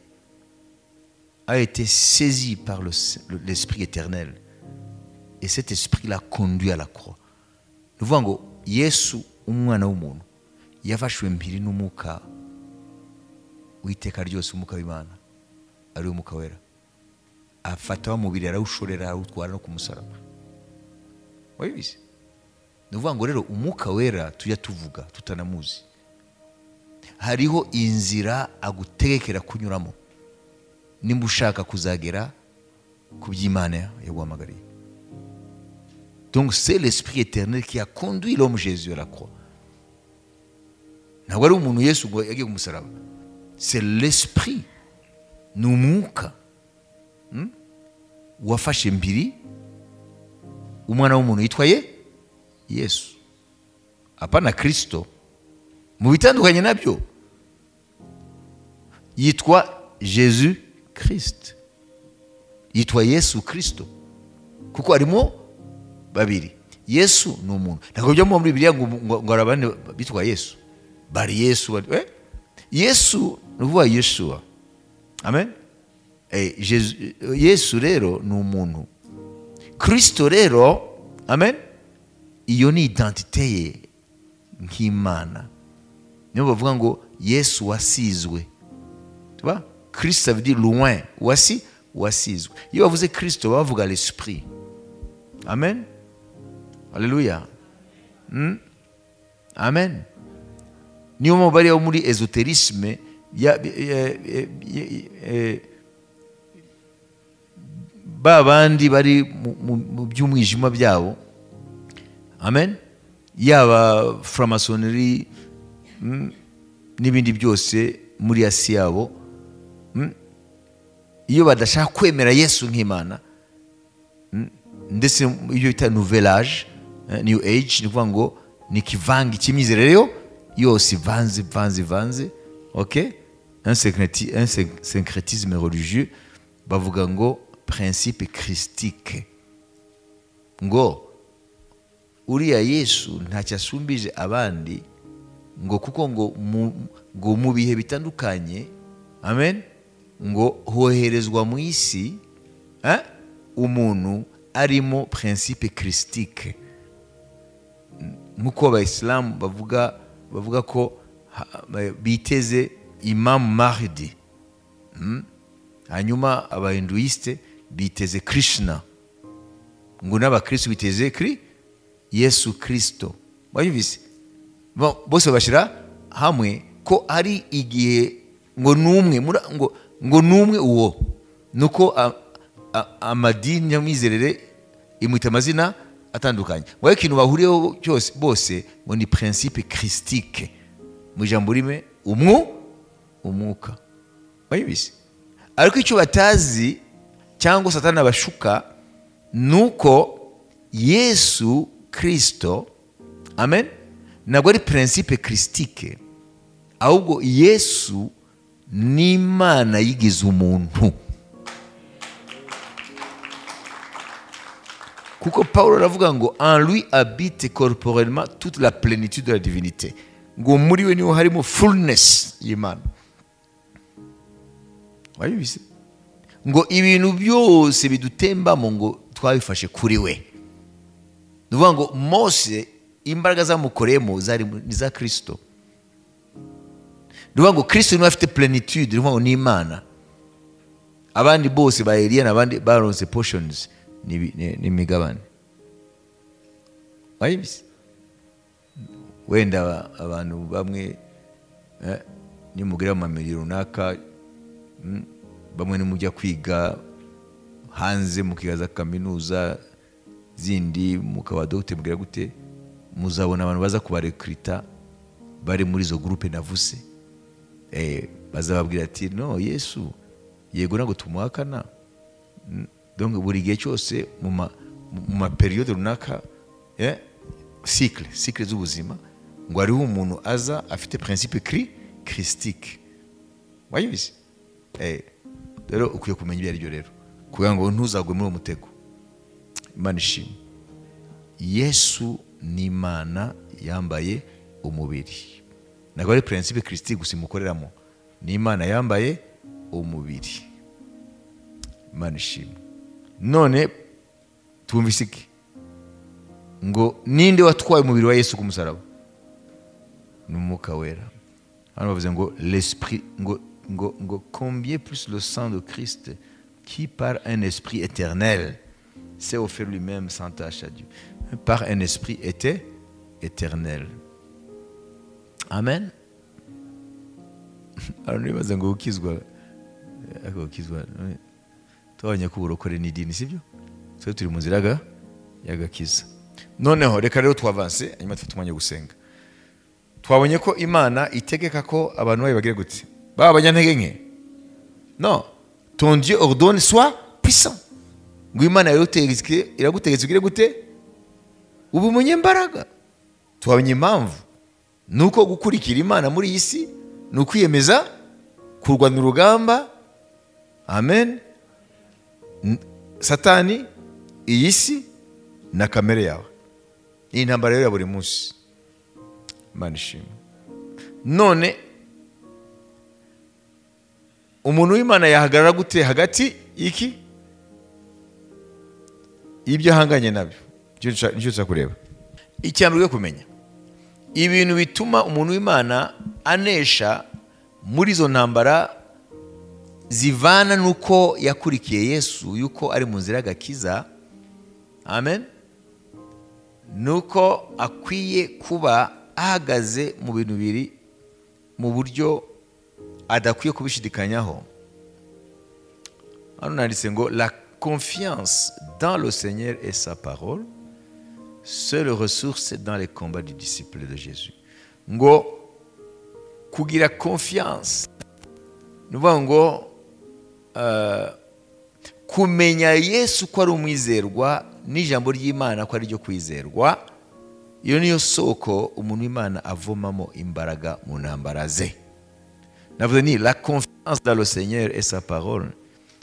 a été saisi par l'Esprit éternel. Et cet esprit l'a conduit à la croix. Nous voyons Yesu umwana w'umuntu Yafashwe mpiri n'umwuka w'iteka ryose, umwuka w'Imana ari umwuka wera, afata wa mubiri arawushorera arawutwara no ku musaraba. Wabizi? Ni ukuvuga ngo rero umwuka wera tujya tuvuga tutanamuzi, hariho inzira agutegekera kunyuramo nimba ushaka kuzagera ku by'Imana yaguhamagariye. Donc c'est l'esprit éternel qui a conduit l'homme Jésus à la croix. Ntabwo ari umuntu Yesu ngo yagiye ku musaraba, c'est l'esprit, ni umwuka wafashe mbiri umwana w'umuntu yitwa Yesu, apana Kristo. Mu bitandukanye nabyo yitwa Jésus Christ, yitwa Yesu Kristo, kuko harimo babiri. Yesu ni umuntu, ntabwo byo muri Bibiliya ngo hari abandi bitwa Yesu, bari Yesu, Yesu ni ukuvuga Yeshua. Amen. Yesu rero ni umuntu, Kristo rero, amen, iyo ni identite ye nk'Imana. Niyo bavuga ngo Yesu wasizwe. Tu vois? Christ ça veut dire loin, wasizwe. Iyo bavuze Kristo bavuga l'esprit. Amen. Alléluia. Amen. Niyo mpamvu bariya muri esoterisme ba bandi bari mu by'umwijima byabo, amen, yaba franc-maçonnerie n'ibindi byose muri Asi yabo, iyo badashaka kwemera Yesu nk'Imana, ndetse iyo bita nouvelle age, new age, ni ukuvuga ngo ni kivangi cy'imyizerere yose ivanze ivanze ivanze, ok, un syncrétisme religieux, bavuga ngo principe christique, ngo uriya Yesu ntacyo asumbije abandi, ngo kuko ngo mu bihe bitandukanye, amen, ngo hoherezwa mu isi umuntu arimo principe christique, nkuko abayisilamu bavuga ko biteze Imam Mahdi, hanyuma abahinduiste biteze Krishna, ngo n'abakristo biteze Yesu Kristo. Bayumvise? Bose bashyira hamwe ko ari igihe ngo numwe ngo numwe uwo nuko amadini y'amizerere imwita amazina atandukanye, ngo ikintu bahuriyeho cyose bose ngo ni principe christique, mu ijambo rimwe umwuka. Bayumvise? Ariko icyo batazi cyangwa Satani abashuka nuko Yesu Kristo, amen, ntabwo ari principe christique, ahubwo Yesu ni Imana yigize umuntu. Kuko Paulo aravuga ngo en lui habite corporellement toute la plénitude de la divinité, ngo muri we niho harimo fullness y'Imana. Wabibise? Ngo ibintu byose bidutembamo ngo twabifashe kuri we. Ni ukuvuga ngo Mose imbaraga zamukoreyemo zari ni za Kristo. Ni ukuvuga ngo Kristo niwe afite plenitude, ni ukuvuga ngo ni Imana. Abandi bose ba Eliya n'abandi baronse portions n'imigabane. Wabibise? Wenda abantu bamwe nimugera mu mamiri runaka, bamwe nimujya kwiga hanze mukigaza kaminuza zindi mukaba docteur mugira gute, muzabona abantu baza kubarekrita bari muri izo groupe navuse, bazababwira ati no Yesu yego ntabwo tumuhakana, donc buri gihe cyose mu ma periode runaka, cycle z'ubuzima, ngo hariho umuntu aza afite principe christique. Wayibise? Rero ukwiye kumenya ibyo ari byo rero, kugira ngo ntuzagwe muri uwo mutego. Imana ishimwe. Yesu ni Imana yambaye umubiri. Ntabwo ari principe christique gusa imukoreramo, ni Imana yambaye umubiri. Imana ishimwe. None twumvise iki? Ngo ninde watwaye umubiri wa Yesu ku musaraba? N'umwuka wera. Hano bavuze ngo l'esprit, ngo ngo ngo combien plus le sang de Christ qui par un esprit éternel s'est offert lui-même sans tache à Dieu, par un esprit était éternel. Amen. Abantu bibaza ngo gukizwa, ariko gukizwa tubonye ko uburokore ni idini, sibyo? Twe turi mu nzira y'agakiza. Noneho reka rero twavanse, hanyuma dufate umwanya wo gusenga. Twabonye ko Imana itegeka ko abantu bayo bagira gute? Baba abanyantege nke? Non, ton Dieu ordonne sois puissant. Ngo Imana iragutegetse ugire gute? Ubu umunyembaraga. Twabonye impamvu nuko gukurikira Imana muri iyi si ni ukwiyemeza kurwana urugamba. Amen. Satani, iyi si na kamere yawe. Iyi ntambara rero ya buri munsi. Imana ishimwe. None umuntu w'Imana yahagarara gute hagati iki ibyo ahanganye nabyo? Nicyo nshaka kureba. Icyambere kumenya ibintu bituma umuntu w'Imana anesha muri izo ntambara zivana nuko yakurikiye Yesu, yuko ari mu nzira y'agakiza. Amen. Nuko akwiye kuba ahagaze mu bintu biri mu buryo adakwiye kubishidikanyaho. Hano nanditse ngo la confiance dans le Seigneur et sa parole, seule ressource dans les combats du disciple de Jésus. Ngo kugira confiance, nuvuga ngo kumenya Yesu ko ari umwizerwa n'ijambo ry'Imana ko ari ryo kwizerwa, iyo niyo soko umuntu w'Imana avomamo imbaraga mu ntambara ze. Navuze ni la confiance dans le Seigneur et sa parole,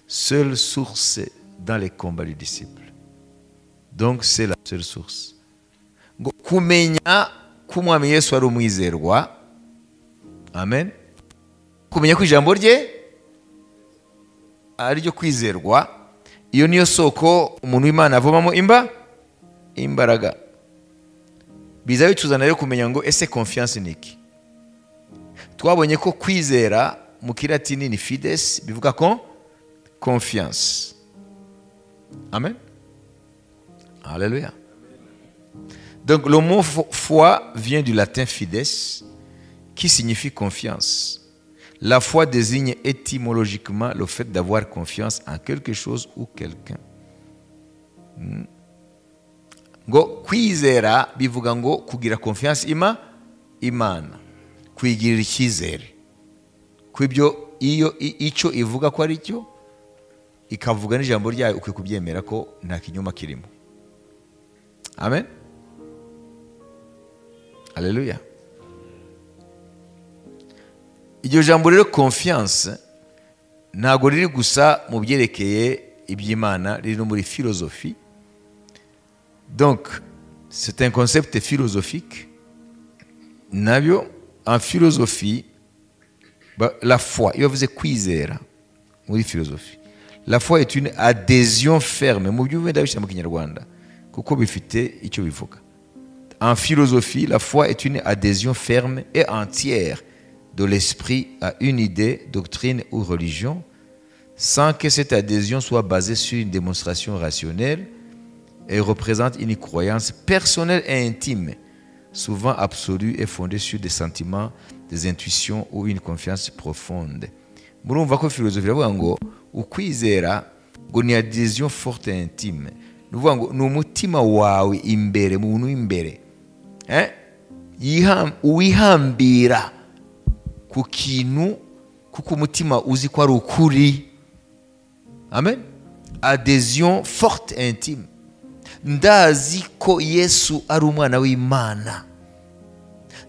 seule source dans les combats du disciple. Donc c'est la seule source. Ngo kumenya ko Umwami Yesu ari umwizerwa. Amen. Kumenya ko ijambo rye ari ryo kwizerwa, iyo niyo soko umuntu w'Imana avomamo imbaraga. Biza bituzana rero kumenya ngo ese confiance ni iki? Twabonye ko kwizera mu kilatini ni fides, bivuga ko confiance. Amen. Alléluia. Donc le mot foi vient du latin fides, qui signifie confiance. La foi désigne étymologiquement le fait d'avoir confiance en quelque chose ou quelqu'un. Ngo kwizera bivuga ngo kugira confiance Imana, kwigirira icyizere kwibyo iyo icyo ivuga ko ari cyo, ikavuga n'ijambo ryayo, ukwiye kubyemera ko nta kinyoma kirimo. Amen. Alléluia. Iryo jambo rero confiance ntago riri gusa mu byerekeye iby'Imana, riri no muri philosophie. Donc c'est un concept philosophique. Nabyo en philosophie, la foi, iyo bavuze kwizera muri philosophie, la foi est une adhésion ferme. Mu byumve ndabishyira mu Kinyarwanda kuko bifite icyo bivuga. En philosophie, la foi est une adhésion ferme et entière de l'esprit à une idée, doctrine ou religion, sans que cette adhésion soit basée sur une démonstration rationnelle, et représente une croyance personnelle et intime, souvent absolue et fondée sur des sentiments, des intuitions ou une confiance profonde. Murumva ko philosophie iravuga ngo ukwizera ngo ni adhésion forte et intime. Nuvuga ngo ni umutima wawe imbere, mu buntu imbere. Uwihambira ku kintu kuko umutima uzi ko ari ukuri. Amen. Adhésion forte et intime. Ndazi ko Yesu ari umwana w'Imana.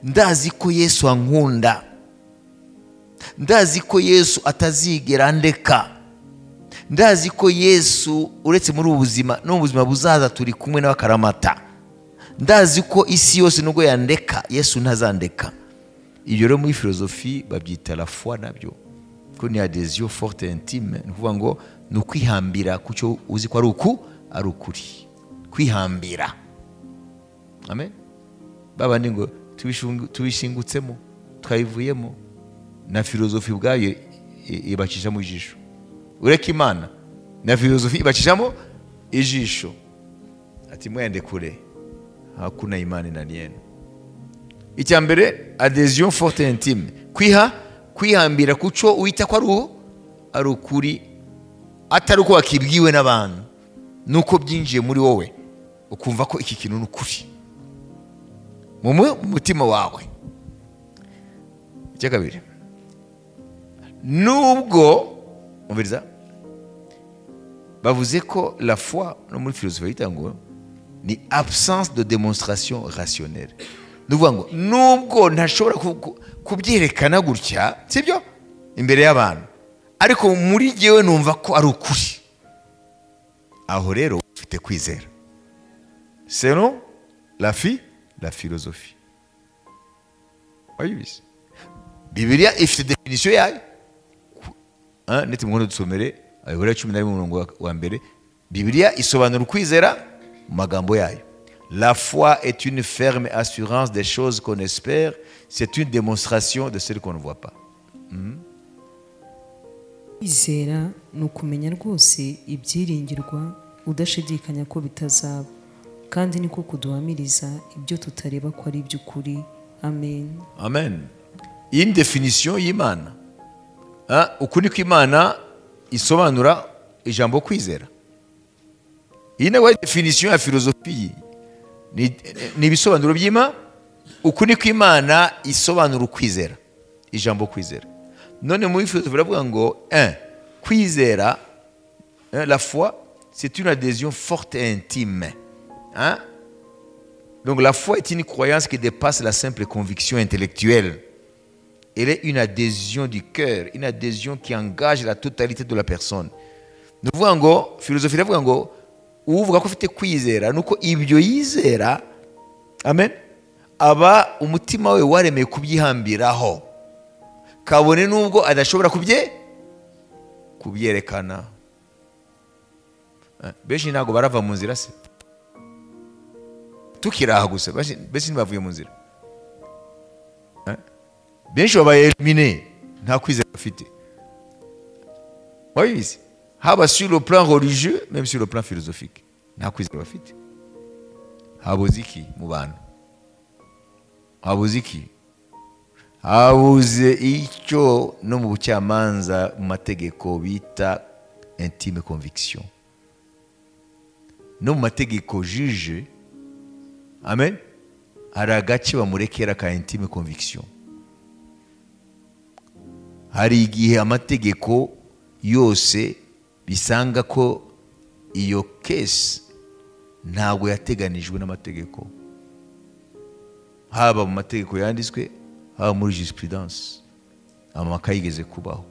Ndazi ko Yesu ankunda. Ndazi ko Yesu atazigera andeka. Ndazi ko Yesu uretse muri ubu buzima no mu buzima buzaza turi kumwe n'abakaramata. Ndazi ko isi yose nubwo yandeka Yesu ntazandeka. Ibyo rero muri philosophie babyita la foi nabyo. Ko ni adhésion forte et intime, ni ukuvuga ngo ni ukwihambira ku cyo uzi ko ari uku ari ukuri. Kwihambira. Amen. Babandi ngo Tubishingutsemo, twayivuyemo. Na filozofi ubwayo ibacishamo ijisho. Ureka Imana na filozofi ibacishamo ijisho, ati mwende kure, hakuna imani ndani yenu. Icya mbere, adhésion forte et intime, kwihambira kuco wita ko ari ukuri, atari uko wakibwiwe n'abantu, nuko byinjiye muri wowe ukumva ko iki kintu ni ukuri mu mutima wawe. Icya kabiri, nubwo umviriza bavuze ko la foi no muri philosophie yita ngo ni absence de démonstration rationnelle. Ni ukuvuga ngo nubwo ntashobora kubyerekana gutya, sibyo, imbere y'abantu, ariko muri jyewe numva ko ari ukuri. Aho rero ufite kwizera selon la philosophie. Wabizi, Bibiliya ifite definition yayo. Ndetse mukono dusomere Abaheburayo 11 umurongo wa mbere. Bibiliya isobanura ukwizera mu magambo yayo. La foi est une ferme assurance des choses qu'on espère, c'est une démonstration de celles qu'on ne voit pas. Kwizera ni ukumenya rwose ibyiringirwa udashidikanya ko bitazaba, kandi niko kuduhamiriza ibyo tutareba ko ari iby'ukuri. Amen. Amen. Iyi ni definition y'Imana. Uku niko Imana isobanura ijambo kwizera. Iyi nawe definition ya philosophie ni ibisobanuro by'Imana. Uku niko Imana isobanura ukwizera, ijambo kwizera. None muri philosophie baravuga ngo kwizera, la foi c'est une adhésion forte et intime. Hein? Donc la foi est une croyance qui dépasse la simple conviction intellectuelle. Elle est une adhésion du cœur, une adhésion qui engage la totalité de la personne. Nous voyons ngo philosophie iravuga ngo uvuga ko ufite kwizera nuko ibyo yizera, amen, aba umutima we waremeye kubyihambiraho, kabone nubwo adashobora kubyerekana. Benshi ntabwo barava mu nzira se, tukiraha gusa, benshi ntibavuye mu nzira. Benshi babaye éliminé, nta kwizera bafite. Wabizi, haba sur le plan religieux, même sur le plan philosophique, nta kwizera bafite. Habuze iki mu bantu? Habuze iki? Habuze icyo no mu bucamanza, mu mategeko bita intime conviction. No mu mategeko juge, amen, hari agace bamurekera ka intime conviction. Hari igihe amategeko yose bisanga ko iyo case ntabwo yateganijwe n'amategeko, haba mu mategeko yanditswe, haba muri jurisprudence, amaka yigeze kubaho.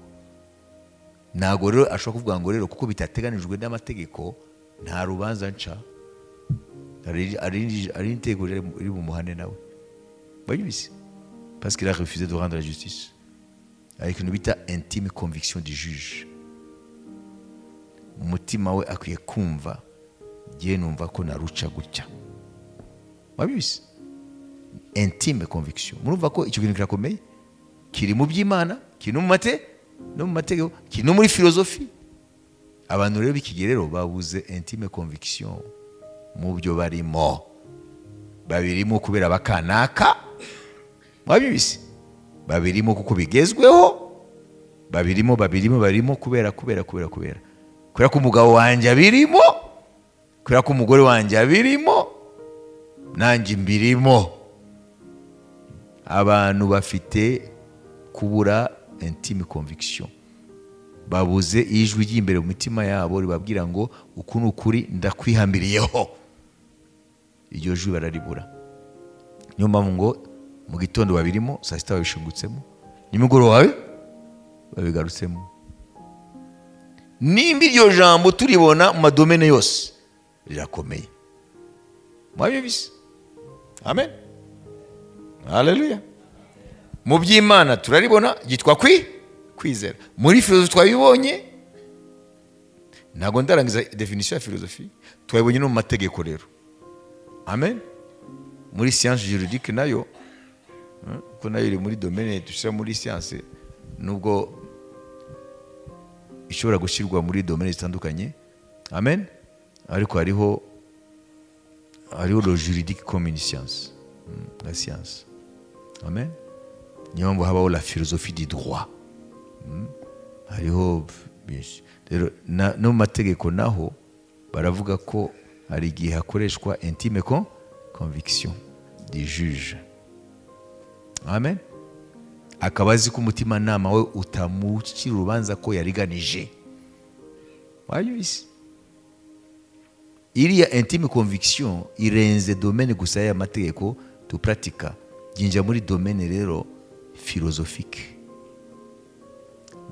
Ntabwo rero ashobora kuvuga ngo rero kuko bitateganijwe n'amategeko nta rubanza nca, ari itegeko riri mu muhane nawe. Babizi, parce qu'il a refusé de rendre la justice avec une bita intime conviction du juge. Umutima we akwiye kumva, jye numva ko naruca gutya. Wabizi, intime conviction. Murumva ko icyo kintu kirakomeye, kiri mu by'Imana, kiri no mu mategeko, kiri no muri philosophie. Abantu rero b'ikigerero babuze intime conviction mu byo barimo, babirimo kubera bakanaka. Wabizi, babirimo kuko bigezweho, babirimo kubera ko umugabo wanjye abirimo, kubera ko umugore wanjye abirimo, nanjye mbirimo. Abantu bafite kubura intime conviction, babuze ijwi ry'imbere mu mitima yabo ribabwira ngo uku ni ukuri, ndakwihambiriyeho. Iryo jwi bararibura. Niyo mpamvu ngo mu gitondo babirimo, saa sita babishingutsemo, nimugoroba babigarutsemo. Nimba iryo jambo turibona mu madomene yose rirakomeye. Mwabyumvise? Amen, haleluya. Mu by'Imana turaribona, ryitwa kwizera. Muri philosophie twabibonye, ntabwo ndarangiza definition ya philosophie, twabibonye no mu mategeko rero. Amen. Muri science juridique nayo Kuko nayo iri muri domaine dushyira muri science, nubwo ishobora gushyirwa muri domaine zitandukanye. Amen. Ariko hariho le juridique comme une science, la science. Amen. Niyo mpamvu habaho la philosophie du droit. Hariho byinshi. Rero no mu mategeko naho baravuga ko hari igihe hakoreshwa intime conviction du juge. Amen. Akaba azi ko umutimanama we utamucira urubanza ko yariganije. Wabyumvise? Iriya intime conviction irenze domaine gusa y'amategeko tupratika, yinjira muri domaine rero philosophique.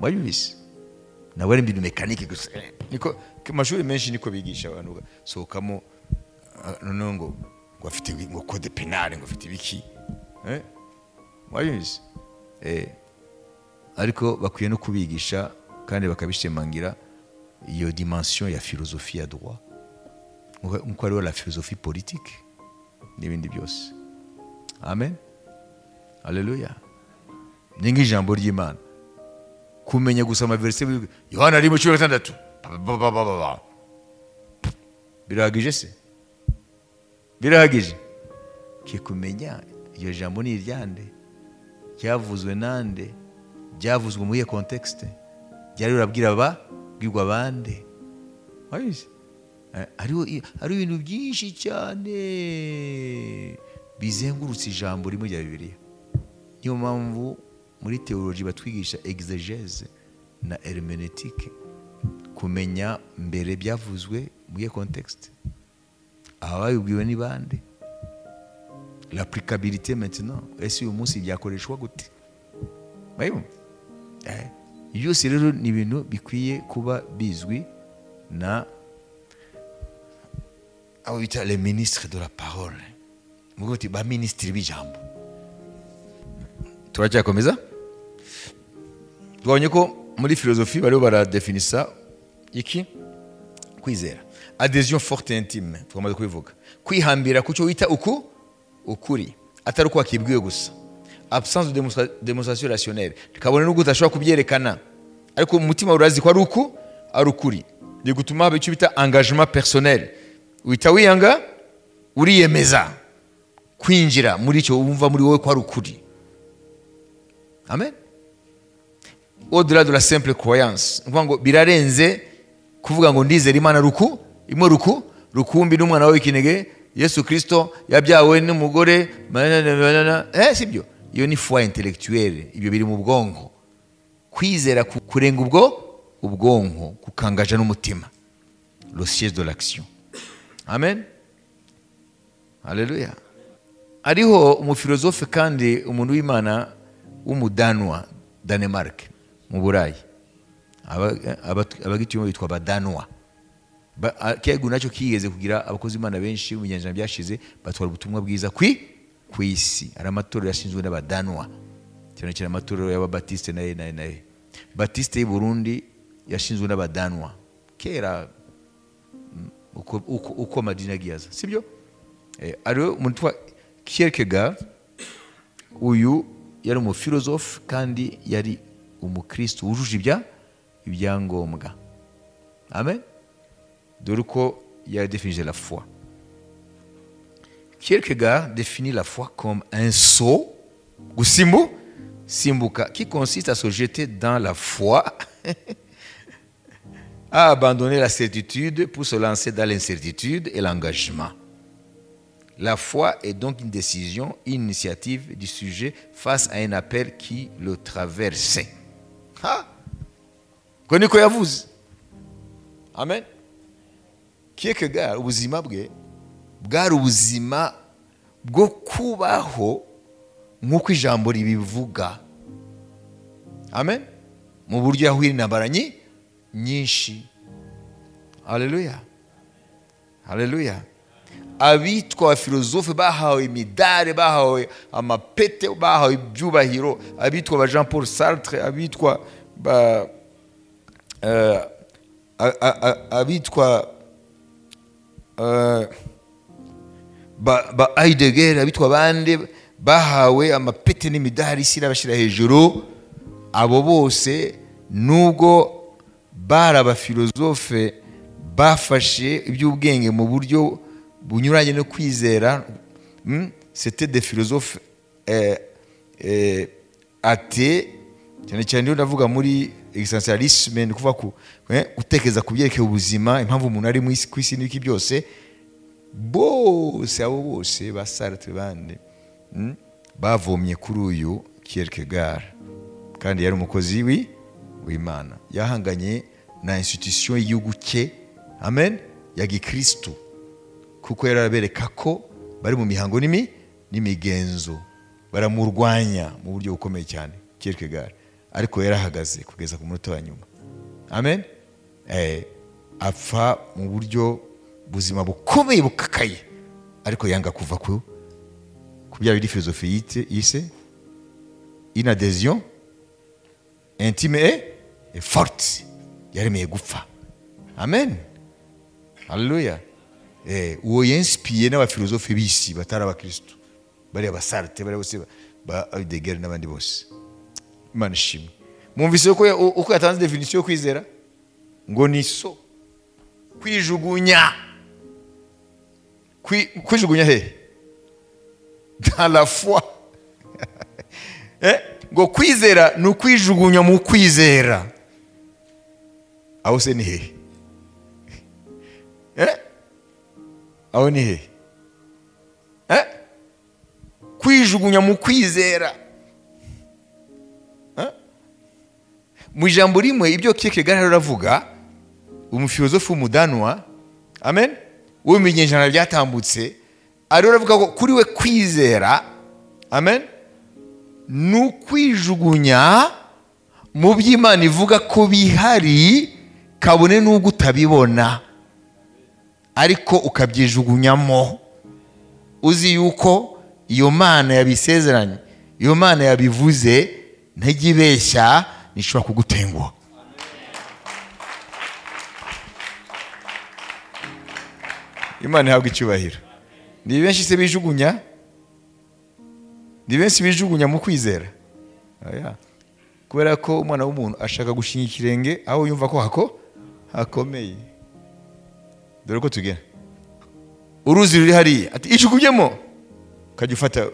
Wabyumvise? Ntabwo ari ibintu mekanike gusa. Niko ku mashuri menshi niko bigisha abantu sohokamo noneho ngo afite ngo code penal, ngo afite ibiki. Wabyumvise? Ariko bakwiye no kubigisha kandi bakabishimangira iyo dimension ya philosophie ya droit, nkuko hariho la philosophie politique n'ibindi byose. Amen. Haleluya. Ni nk'ijambo ry'Imana, kumenya gusa amaverse Yohana 1:16 birahagije se? Birahagije ke kumenya iryo jambo ni iryande, ryavuzwe nande, ryavuzwe mu iyihe contexte, ryari rirabwira ababwirwa bande. Wabizi? Hariho ibintu byinshi cyane bizengurutse ijambo rimwe rya Bibiliya. Niyo mpamvu muri théologie batwigisha exégèse na herméneutique, kumenya mbere byavuzwe mu iyihe contexte, ababibwiwe ni bande, l'applicabilité maintenant, ese uyu munsi byakoreshwa gute. Byose rero ni ibintu bikwiye kuba bizwi na abo bita les ministres de la parole, mugo bati ba ministre b'ijambo. Turacyakomeza. Twabonye ko muri philosophie bariho baradefinisa iki kwizera, adhésion forte et intime, twamaze kubivuga, kwihambira ku cyo wita uku ukuri, atari uko wakibwiwe gusa, absence de démonstration rationnelle, kabone n'ubwo udashobora kubyerekana ariko umutima urazi ko ari uku ari ukuri, bigutuma haba icyo bita engagement personnel, uhita wiyanga uriyemeza kwinjira muri icyo wumva muri wowe ko ari ukuri. Amen. Au-delà de la simple croyance, ukuvuga ngo birarenze kuvuga ngo ndizera Imana ruku imwe ruku rukumbi n'umwana we w'ikinege Yesu Kristo yabyawe n'umugore, sibyo. Iyo ni foi intellectuelle, ibyo biri mu bwonko. Kwizera kurenga ubwo ubwonko kukangaja n'umutima, le siège de l'action. Amen. Haleluya. Hariho umufilozofe kandi umuntu w'Imana w'umudanwa, Danemark mu Burayi, abagituye bitwa abadanwa. Kiyago nacyo kigeze kugira abakozi b'Imana benshi mu binyejana byashize batwara ubutumwa bwiza ku isi. Hari amatorero yashinzwe n'abadanwa, cyane cyane amatorero y'ababatiste na na Batiste y'u Burundi yashinzwe n'abadanwa kera, uko amadini agiye aza, sibyo? Hariho umuntu witwa Kierkegaard, uyu yari umufilozofe kandi yari umukristo wujuje ibyangombwa. Amen. Dore uko yadefinije la foi. Kierkegaard définit la foi comme un saut, simbuka, qui consiste à se jeter dans la foi, à abandonner la certitude pour se lancer dans l'incertitude et l'engagement. La foi est donc une décision, une initiative du sujet face à un appel qui le traverse. Ha! Niko yavuze. Amen. Kierkegaard, ubuzima bwe bwari ubuzima bwo kubaho nk'uko ijambo ribivuga. Amen. Mu buryo yahuye n'intambara nyinshi. Haleluya. Haleluya. Abitwa abafilozofe bahawe imidari, bahawe amapete, bahawe ibyubahiro, abitwa ba Jean Paul Sartre, abitwa ba abitwa ba Heidegger, abitwa bande bahawe amapete n'imidari isi irabashyira hejuru, abo bose nubwo bari abafilozofe bafashe iby'ubwenge mu buryo bunyuranye no kwizera, c'était des philosophes athées, cyane cyane iyo ndavuga muri existentialisme, ni kuvuga ku gutekereza ku byerekeye ubuzima, impamvu umuntu ari mu isi, ku isi n'ibiki byose, bose abo bose ba Sartre bande bavomye kuri uyu Kierkegaard, kandi yari umukozi w'Imana, yahanganye na institution y'igihugu cye, amen, ya gikristo, kuko yarabereka ko bari mu mihango n'imigenzo, baramurwanya mu buryo bukomeye cyane Kierkegaard, ariko yarahagaze kugeza ku munota wa nyuma, amen. Apfa mu buryo buzima bukomeye bukakaye, ariko yanga kuva ku bya biri philosophie yise une adhésion intime et forte, yaremeye gupfa, amen, haleluya. Uwo yinspiye n'abafilosofe b'isi batari abakristo, bari abasarte, bari bose ba Heidegger n'abandi bose. Imana ishimwe. Mwumvise uko yatanze definition yo kwizera, ngo ni so kwijugunya, kwijugunya he? Dans la foi. Ngo kwizera ni ukwijugunya mu kwizera. Aho se ni he? Aho ni he? Kwijugunya mu kwizera. Mu ijambo rimwe ibyo Kierkegaard aravuga, umufilosofe w'umudanwa, amen, wo mu binyejana byatambutse, ariho aravuga ko kuri we kwizera, amen, ni ukwijugunya mu by'Imana ivuga ko bihari, kabone n'ubwo utabibona, ariko ukabyijugunyamo, uzi yuko iyo Mana yabisezeranye, iyo Mana yabivuze, ntigibeshya, nishobora kugutenguha. Imana ihabwa icyubahiro. Ni benshi se bijugunya, ni benshi bijugunya mu kwizera. Oya, kubera ko umwana w'umuntu ashaka gushinga ikirenge aho yumva ko hakomeye. Dore ko tugera uruzi ruri hariya, ati ijugunyemo, ukajya ufata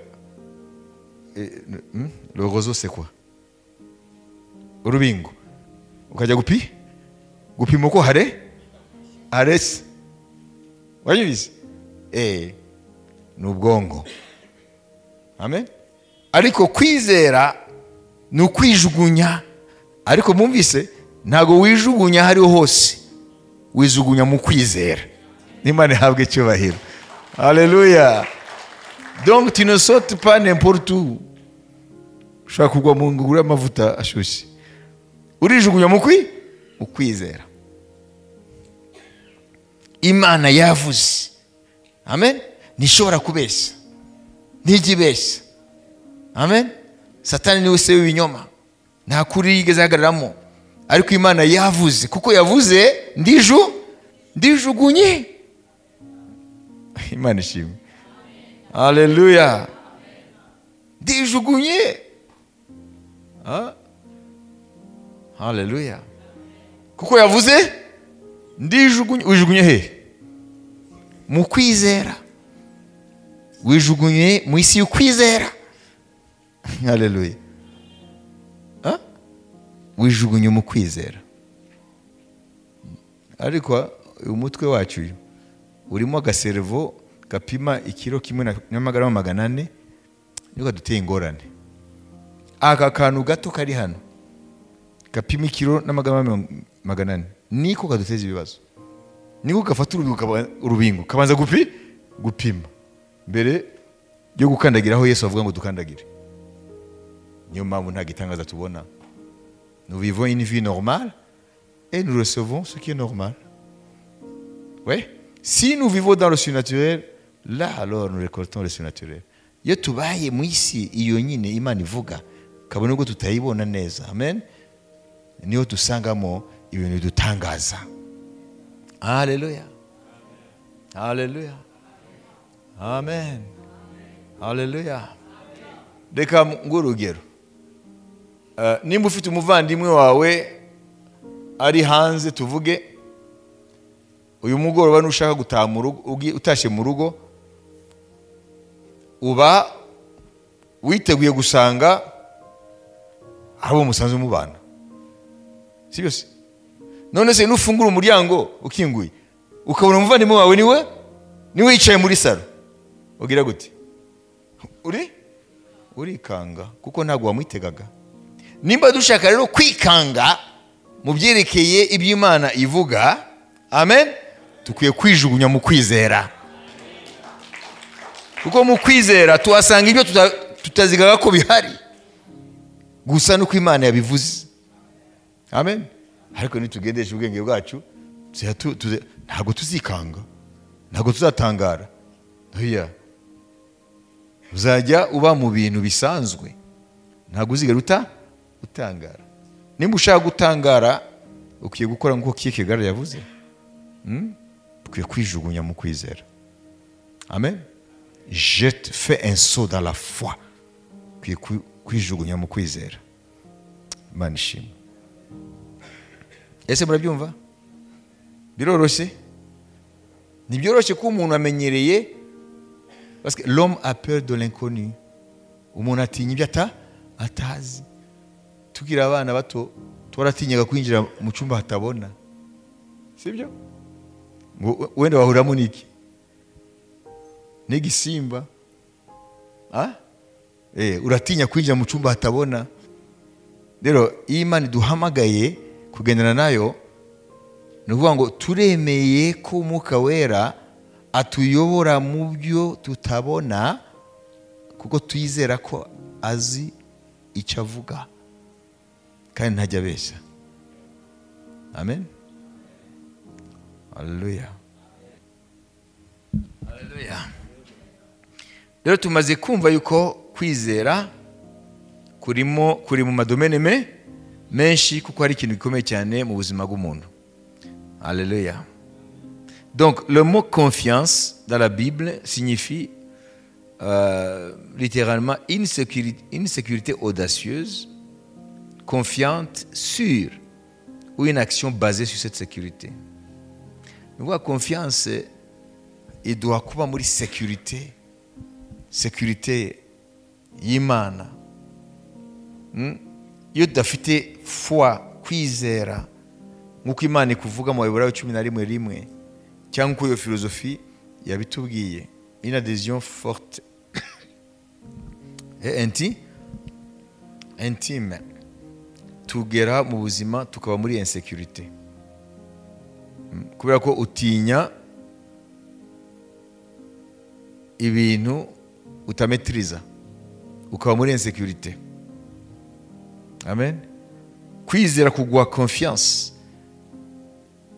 le roseau, c'est quoi? Urubingo, ukajya gupima uko harese, wabizi, ni ubwongo, amen. Ariko kwizera ni ukwijugunya, ariko mwumvise ntago wijugunya hariho hose, wijugunya mu kwizera. Imana ihabwe icyubahiro, haleluya. Donc tu ne sautes pas n'importe où, ushobora kugwa mu ngunguru y'amavuta ashyushye, urijugunya mu kwizera. Imana yavuze, amen, ntishobora kubeshya, ntigibeshya, amen. Satani niwe se w'ibinyoma, nta kuri yigeze ahagararamo, ariko Imana yavuze, kuko yavuze ndijugunye. Imana ishimwe, haleluya. Ndijugunye, haleluya, kuko yavuze ndijugunye. Ujugunye he? Mu kwizera. Wijugunye mu isi y'ukwizera, haleluya. Wijugunye mu kwizera. Ariko umutwe wacu urimo agaservo gapima ikiro kimwe n'amagarama 400, niko duteye ingorane. Aka kantu gato kari hano gapima ikiro n'amagarama 400, niko kaduteza ibibazo, niko gafata urubingo kabanza gupima mbere yo gukandagira aho Yesu avuga ngo dukandagire. Niyo mpamvu nta gitangaza tubona. Nous vivons une vie normale et nous recevons ce qui est normal. Oui. Si nous vivons dans le surnaturel, là alors nous récoltons le surnaturel. Iyo tubaye mu isi iyo nyine Imana ivuga, kabone ubwo tutayibona neza, amen, niyo dusangamo ibintu bidutangaza. Haleluya, haleluya, amen, haleluya. Reka nguhe urugero. Nimba ufite umuvandimwe wawe ari hanze, tuvuge uyu mugoroba nushaka gutaha mu rugo, utashye mu rugo, uba witeguye gusanga abo musanzwe mubana, sibyo se? None se nufungura umuryango ukinguye ukabona umuvandimwe wawe niwe yicaye muri salo, ugira gute? Urikanga, kuko ntabwo wamwitegaga. Nimba dushaka rero kwikanga mu byerekeye iby'Imana ivuga, amen, tukwiye kwijugunya mu kwizera, kuko mu kwizera tuhasanga ibyo tutazigaga ko bihari, gusa nuko Imana yabivuze. Amen. Ariko nitugendesha ubwenge bwacu, ntabwo tuzikanga, ntabwo tuzatangara. Oya, uzajya uba mu bintu bisanzwe, ntabwo uzigera utangara. Nimba ushaka gutangara, ukwiye gukora nk'uko Kierkegaard yavuze. Ukwiye kwijugunya mu kwizera. Amen. Je te fais un saut dans la foi. Ukwiye kwijugunya mu kwizera. Imana ishimwe. Ese murabyumva? Biroroshye? Ntibyoroshye ko umuntu amenyereye, parce que l'homme a peur de l'inconnu. Umuntu atinya ibyo atazi. Tukiri abana bato twaratinyaga kwinjira mu cyumba hatabona, sibyo? Ngo wenda wahuramo niki? N'igisimba. Uratinya kwinjira mu cyumba hatabona. Rero iyo Imana iduhamagaye kugendana nayo, ni ukuvuga ngo turemeye ko Umwuka Wera atuyobora mu byo tutabona, kuko twizera ko azi icyo avuga kandi ntajya abeshya. Amen. Haleluya. Haleluya. Rero tumaze kumva yuko kwizera kuri mu madomene menshi, kuko ari ikintu gikomeye cyane mu buzima bw'umuntu. Alléluia. Donc le mot confiance dans la Bible signifie littéralement une sécurité audacieuse, confiante, sûre, ou une action basée sur cette sécurité. Nous voyons confiance, il doit kuba muri sécurité, sécurité y'Imana. Iyo tudafite foi, kwizera, nk'uko Imana ikuvuga mu Baheburayo 11:1, cyangwa uko iyo philosophie yabitubwiye, une adhésion forte et intime, tugera mu buzima tukaba muri insécurité, kubera ko utinya ibintu utametriza, ukaba muri insécurité. Amen. Kwizera kuguha confiance.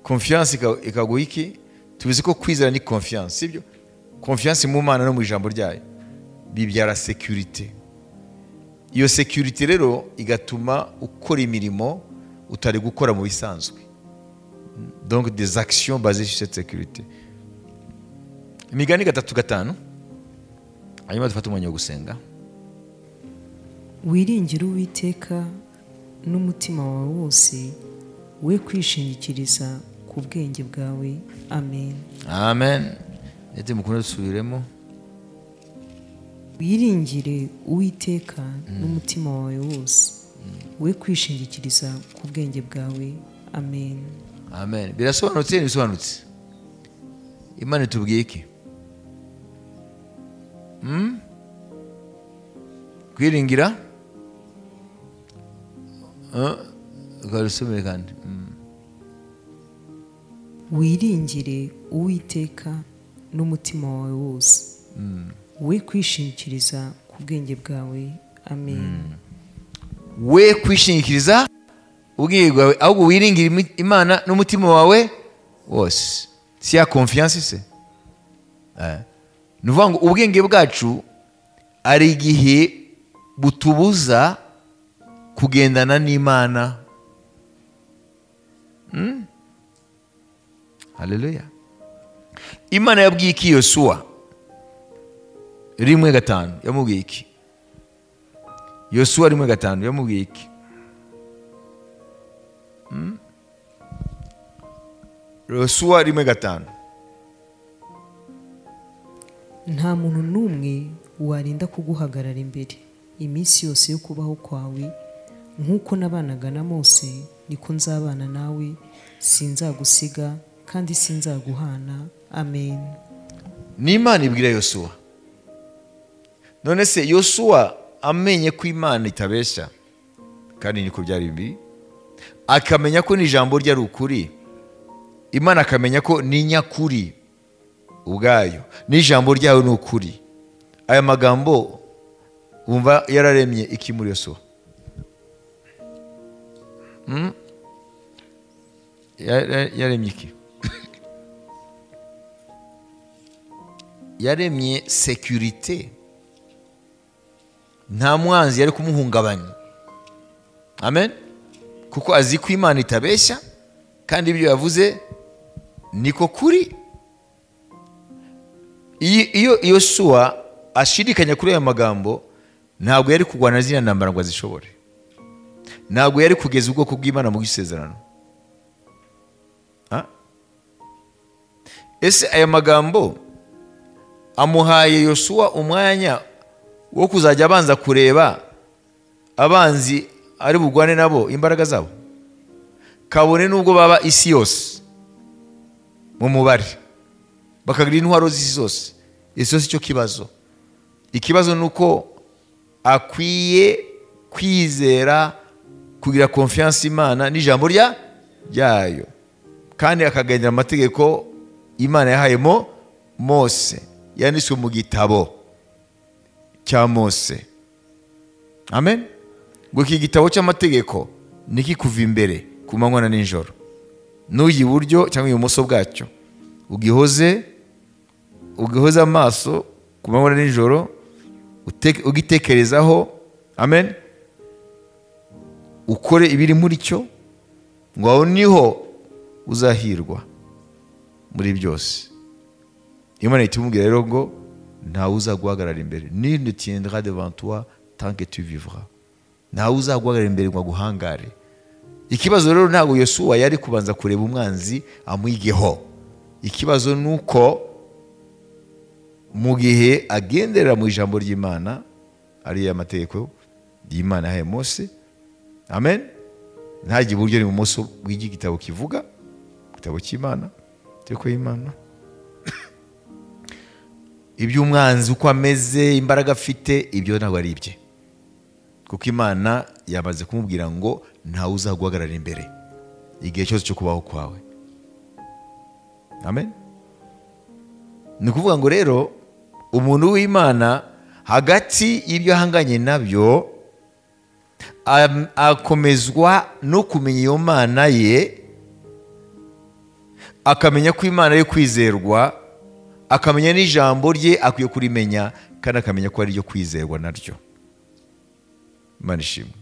Confiance ikaguha iki? Tuzi ko kwizera ni confiance, sibyo? Confiance mu Mana no mu ijambo ryayo bibyara sécurité. Iyo sécurité rero igatuma ukora imirimo utari gukora mu bisanzwe. Donc des actions basées sur cette sécurité. Imigani 3:5. Hanyuma dufate umwanya wo gusenga. Wiringire Uwiteka n'umutima wawe wose, we kwishingikiriza ku bwenge bwawe. Amen. Amen. Ndetse mukunda dusubiremo. Wiringire Uwiteka n'umutima wawe wose, we kwishingikiriza ku bwenge bwawe. Amen. Amen. Birasobanutse, ntibisobanutse? Imana itubwiye iki? Kwiringira? Ukarusomere kandi. Wiringire Uwiteka n'umutima wawe wose, we kwishingikiriza ku bwenge bwawe. Amen. We kwishingikiriza ubwenge bwawe, ahubwo wiringire Imana n'umutima wawe wose. Si ya confiance se? Ni ukuvuga ngo ubwenge bwacu ari igihe butubuza kugendana n'Imana. Haleluya. Imana yabwiye iki Yosuwa? 1:5 yamubwiye iki? Yosuwa 1:5 yamubwiye iki? Yosuwa 1:5. Nta muntu n'umwe warinda kuguhagarara imbere iminsi yose yo kubaho kwawe, nk'uko nabanaga na Mose niko nzabana nawe, sinzagusiga kandi sinzaguhana. Amen. Ni Imana ibwira Yosuwa. None se Yosuwa amenye ko Imana itabeshya, kandi niko byari biri, akamenya ko n'ijambo rye ari ukuri, Imana akamenya ko ni nyakuri ubwayo, n'ijambo ryayo ni ukuri. Aya magambo wumva yararemye iki muri Yosuwa? Yaremye iki? Yaremye sécurité. Nta mwanzi yari kumuhungabanya. Amen. Kuko azi ko Imana itabeshya, kandi ibyo yavuze niko kuri. Iyo Yosuwa ashidikanya kuri aya magambo, ntabwo yari kurwana ziriya ntambara ngo azishobore. Ntabwo yari kugeza ubwoko bw'Imana mu isezerano. Ese aya magambo amuhaye Yosuwa umwanya wo kuzajya abanza kureba abanzi ari bugwane nabo imbaraga zabo, kabone nubwo baba isi yose mu mubare, bakagira intwaro z'isi zose. Isi yose icyo kibazo. Ikibazo nuko akwiye kwizera, kugira confiance Imana n'ijambo ryayo, kandi akagendera amategeko Imana yahayemo Mose, yanditswe mu gitabo cya Mose. Amen. Ngo iki gitabo cy'amategeko niki kuva imbere ku manywa na nijoro, n'uyi buryo cyangwa ibumoso bwacyo, ugihoze amaso ku manywa na nijoro, ugitekerezaho. Amen. Ukore ibiri muri cyo, ngo aho niho uzahirwa muri byose. Imana itumubwira rero ngo ntawe uzaguhagarara imbere. Nul ne tiendra devant toi tant que tu vivras. Ntawe uzaguhagarara imbere ngo aguhangare. Ikibazo rero ntabwo Yosuwa yari kubanza kureba umwanzi amwigeho. Ikibazo nuko mu gihe agendera mu ijambo ry'Imana, ari amategeko y'Imana yahaye Mose. Amen. Ntajye iburyo n'ibumoso bw'iki gitabo kivuga, igitabo cy'Imana, itegeko y'Imana. Iby'umwanzi uko ameze, imbaraga afite, ibyo ntabwo ari ibye, kuko Imana yamaze kumubwira ngo ntawe uzaguhagarara imbere igihe cyose cyo kubaho kwawe. Amen. Ni ukuvuga ngo rero umuntu w'Imana hagati y'ibyo ahanganye nabyo akomezwa no kumenya iyo Mana ye, akamenya ko Imana yo kwizerwa, akamenya n'ijambo rye akwiye kurimenya, kandi akamenya ko ari ryo kwizerwa naryo. Imana ishimwe.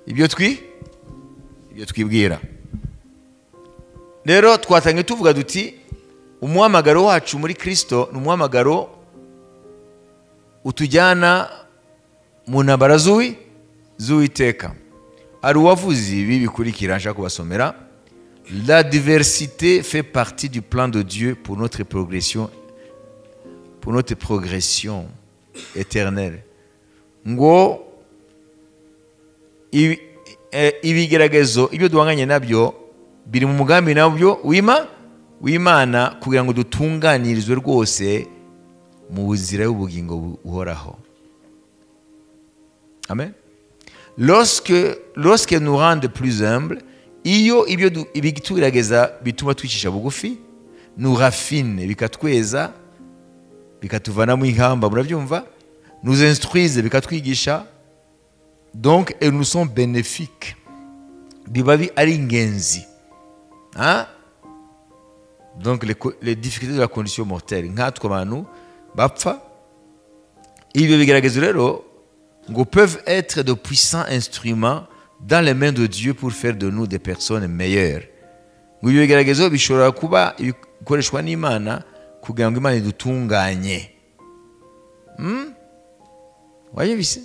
Ibyo twibwira rero, twatangiye tuvuga duti umuhamagaro wacu muri Kristo ni umuhamagaro utujyana mu ntambara z'Uwiteka. Hari uwavuze ibi bikurikira, nshaka kubasomera. La diversité fait partie du plan de Dieu pour notre progression éternelle. Ngo ibigeragezo ibyo duhanganye nabyo biri mu mugambi nabyo w'Imana kugira ngo dutunganirizwe rwose mu nzira y'ubugingo buhoraho. Amen. Lorsque nous rendent plus humbles, iyo ibyo ibitugerageza bituma twicisha bugufi, nous raffine, bikatweza, bikatuvanamo inkamba, murabyumva, nous instruise, bikatwigisha, donc et nous sommes bénéfiques, biba ari ingenzi. Hein? Donc les difficultés de la condition mortelle, nkatwe abantu bapfa, ibyo bigeragezo rero ngo peuvent être de puissants instruments dans les mains de Dieu pour faire de nous des personnes meilleures. Ngo ibyo bigeragezo bishobora kuba ibikoreshwa n'Imana kugira ngo Imana idutunganye. Wayibise?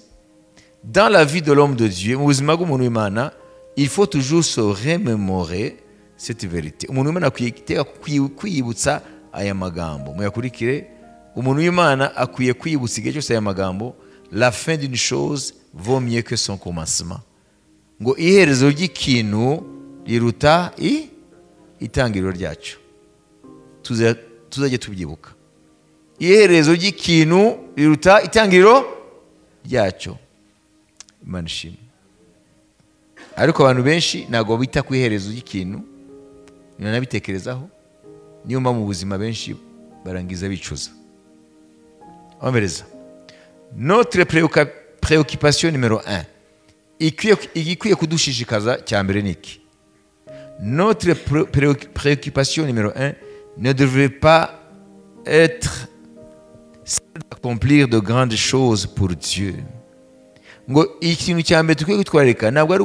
Dans la vie de l'homme de Dieu, mu buzima bw'umuntu w'Imana, il faut toujours se remémorer cette vérité. Umuntu w'Imana akwiye iteka kwiyibutsa aya magambo. Muyakurikire. Umuntu w'Imana akwiye kwiyibutsa igihe cyose aya magambo: la fin d'une chose vaut mieux que son commencement. Ngo iherezo ry'ikintu riruta itangiriro ryacyo. Tuzajye tubyibuka. Iherezo ry'ikintu riruta itangiriro ryacyo. Imana ishimwe. Ariko abantu benshi ntabwo bita ku iherezo ry'ikintu, ntibanabitekerezaho. Niyo mpamvu mu buzima benshi barangiza bicuza. Omereza. Notre préoccupation numéro 1, igikwiye kudushishikaza cya mbere ni iki? Notre préoccupation numéro 1 ne devrait pas être celle d'accomplir de grandes choses pour Dieu. Ngo ikintu cya mbere dukwiye kwitwararika ntabwo ari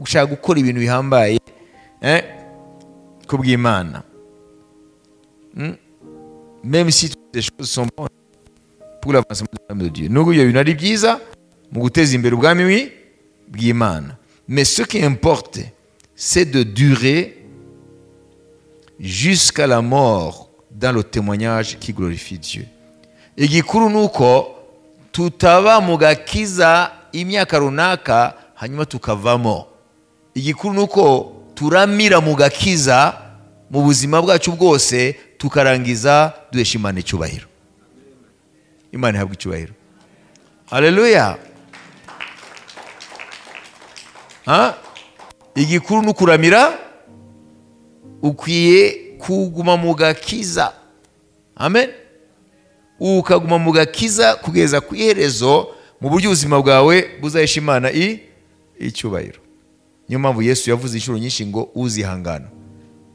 gushaka gukora ibintu bihambaye ku bw'Imana. Même si toutes ces choses sont bonnes pour l'avancement du royaume de Dieu. Nubwo ibyo bintu ari byiza mu guteza imbere ubwami bw'Imana. Mais ce qui importe, c'est de durer jusqu'à la mort dans le témoignage qui glorifie Dieu. Igikuru ni uko tutaba mu gakiza imyaka runaka hanyuma tukavamo. Igikuru ni uko turamira mu gakiza mu buzima bwacu bwose, tukarangiza duhesha Imana icyubahiro. Imana ihabwe icyubahiro. Haleluya. Ha? Igikuru ni ukuramira, ukwiye kuguma mu gakiza. Amen. Ukaguma mu gakiza kugeza ku iherezo, mu buryo ubuzima bwawe buzahesha Imana icyubahiro. Niyo mpamvu Yesu yavuze inshuro nyinshi ngo uzihangana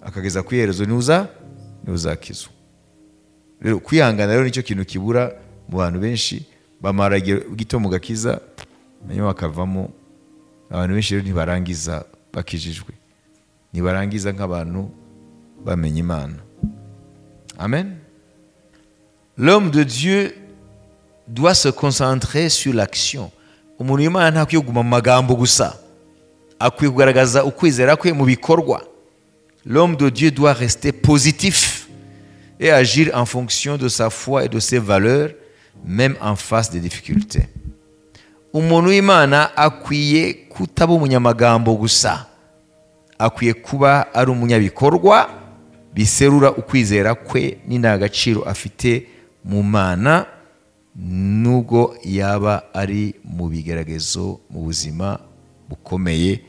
akageza ku iherezo ntuzakizwa. Rero kwihangana rero nicyo kintu kibura mu bantu benshi, bamara igihe gito mu gakiza hanyuma bakavamo. Abantu benshi rero ntibarangiza bakijijwe, ntibarangiza nk'abantu bamenya Imana. Amen. L'homme de Dieu doit se concentrer sur l'action. Umuntu w'Imana ntakwiye kuguma mu magambo gusa, akwiye kugaragaza ukwizera kwe mu bikorwa. L'homme de Dieu doit rester positif et agir en fonction de sa foi et de ses valeurs, même en face des difficultés. Umuntu w'Imana akwiye kutaba umunyamagambo gusa, akwiye kuba ari umunyabikorwa biserura ukwizera kwe n'indangagaciro afite mu Mana, nubwo yaba ari mu bigeragezo, mu buzima bukomeye,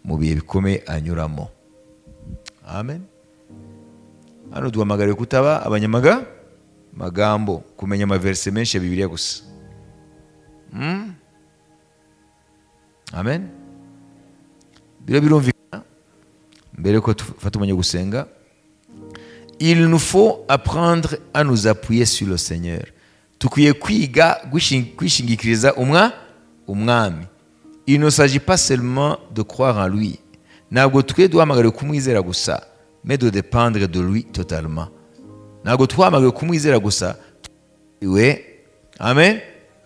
mu bihe bikomeye anyuramo. Amen. Hano duhamagariwe kutaba abanyamaga magambo, kumenya amaverse menshi ya Bibiliya gusa. Amen. Biro birumvikana. Mbere ko tufata umwanya wo gusenga, il nous faut apprendre à nous appuyer sur le Seigneur. Tukwiye kwiga kwishingikiriza umwami. Il ne s'agit pas seulement de croire en lui. Ntabwo twe duhamagariwe kumwizera gusa, mais de dépendre de lui totalement. Ntabwo duhamagariwe kumwizera gusa, we, amen,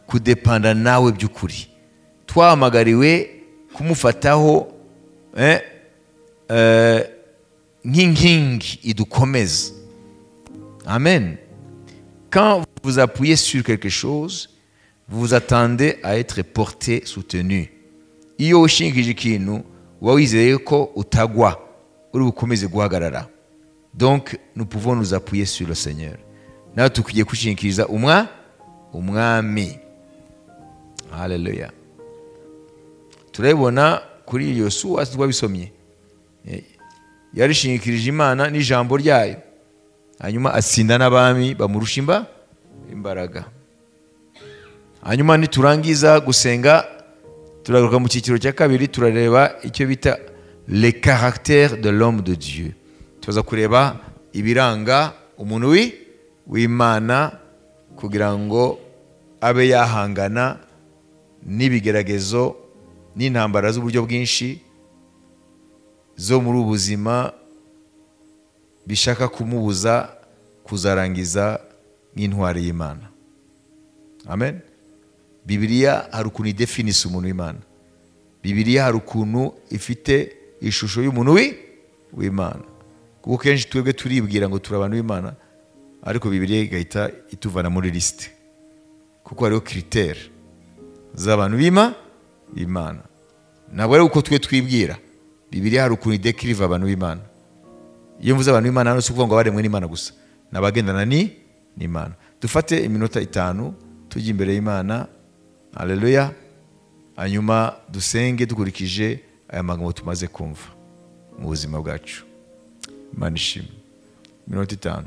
kudepanda nawe by'ukuri. Twahamagariwe kumufataho nk'inkingi idukomeza. Amen. Quand vous vous appuyez sur quelque chose, vous vous attendez à être porté, soutenu. Iyo ushingikije ikintu, uba wizeye ko utagwa, uri bukomeze guhagarara. Donc nous pouvons nous appuyer sur le Seigneur. Nawe tukwiye kwishingikiriza umwami. Haleluya. Turabibona kuri Yosuwa twabisomye. Yarishingikirije Imana n'ijambo ryayo, hanyuma atsinda n'abami bamurusha imbaraga. Hanyuma niturangiza gusenga, turagaruka mu cyiciro cya kabiri, turareba icyo bita les caractères de l'homme de Dieu. Tuza kureba ibiranga umuntu w'Imana kugira ngo abe yahangana n'ibigeragezo n'intambara z'uburyo bwinshi zo muri ubuzima bishaka kumubuza kuzarangiza nk'intwari y'Imana. Amen. Bibiliya hari ukuntu idefinisa umuntu w'Imana. Bibiliya hari ukuntu ifite ishusho y'umuntu w'Imana. Kuko kenshi twebwe turibwira ngo turi abantu b'Imana, ariko Bibiliya igahita ituvana muri lisite, kuko hariho critère z'abantu b'Imana. Ntabwo ari uko twe twibwira. Bibiliya hari ukuntu idekiriva abantu b'Imana. Iyo mvuze abantu b'Imana hano si ukuvuga ngo abaremwe n'Imana gusa, ni abagendana n'Imana. Dufate iminota 5 tujye imbere y'Imana. Haleluya. Hanyuma dusenge dukurikije aya magambo tumaze kumva mu buzima bwacu. Imana ishimwe. Iminota 5.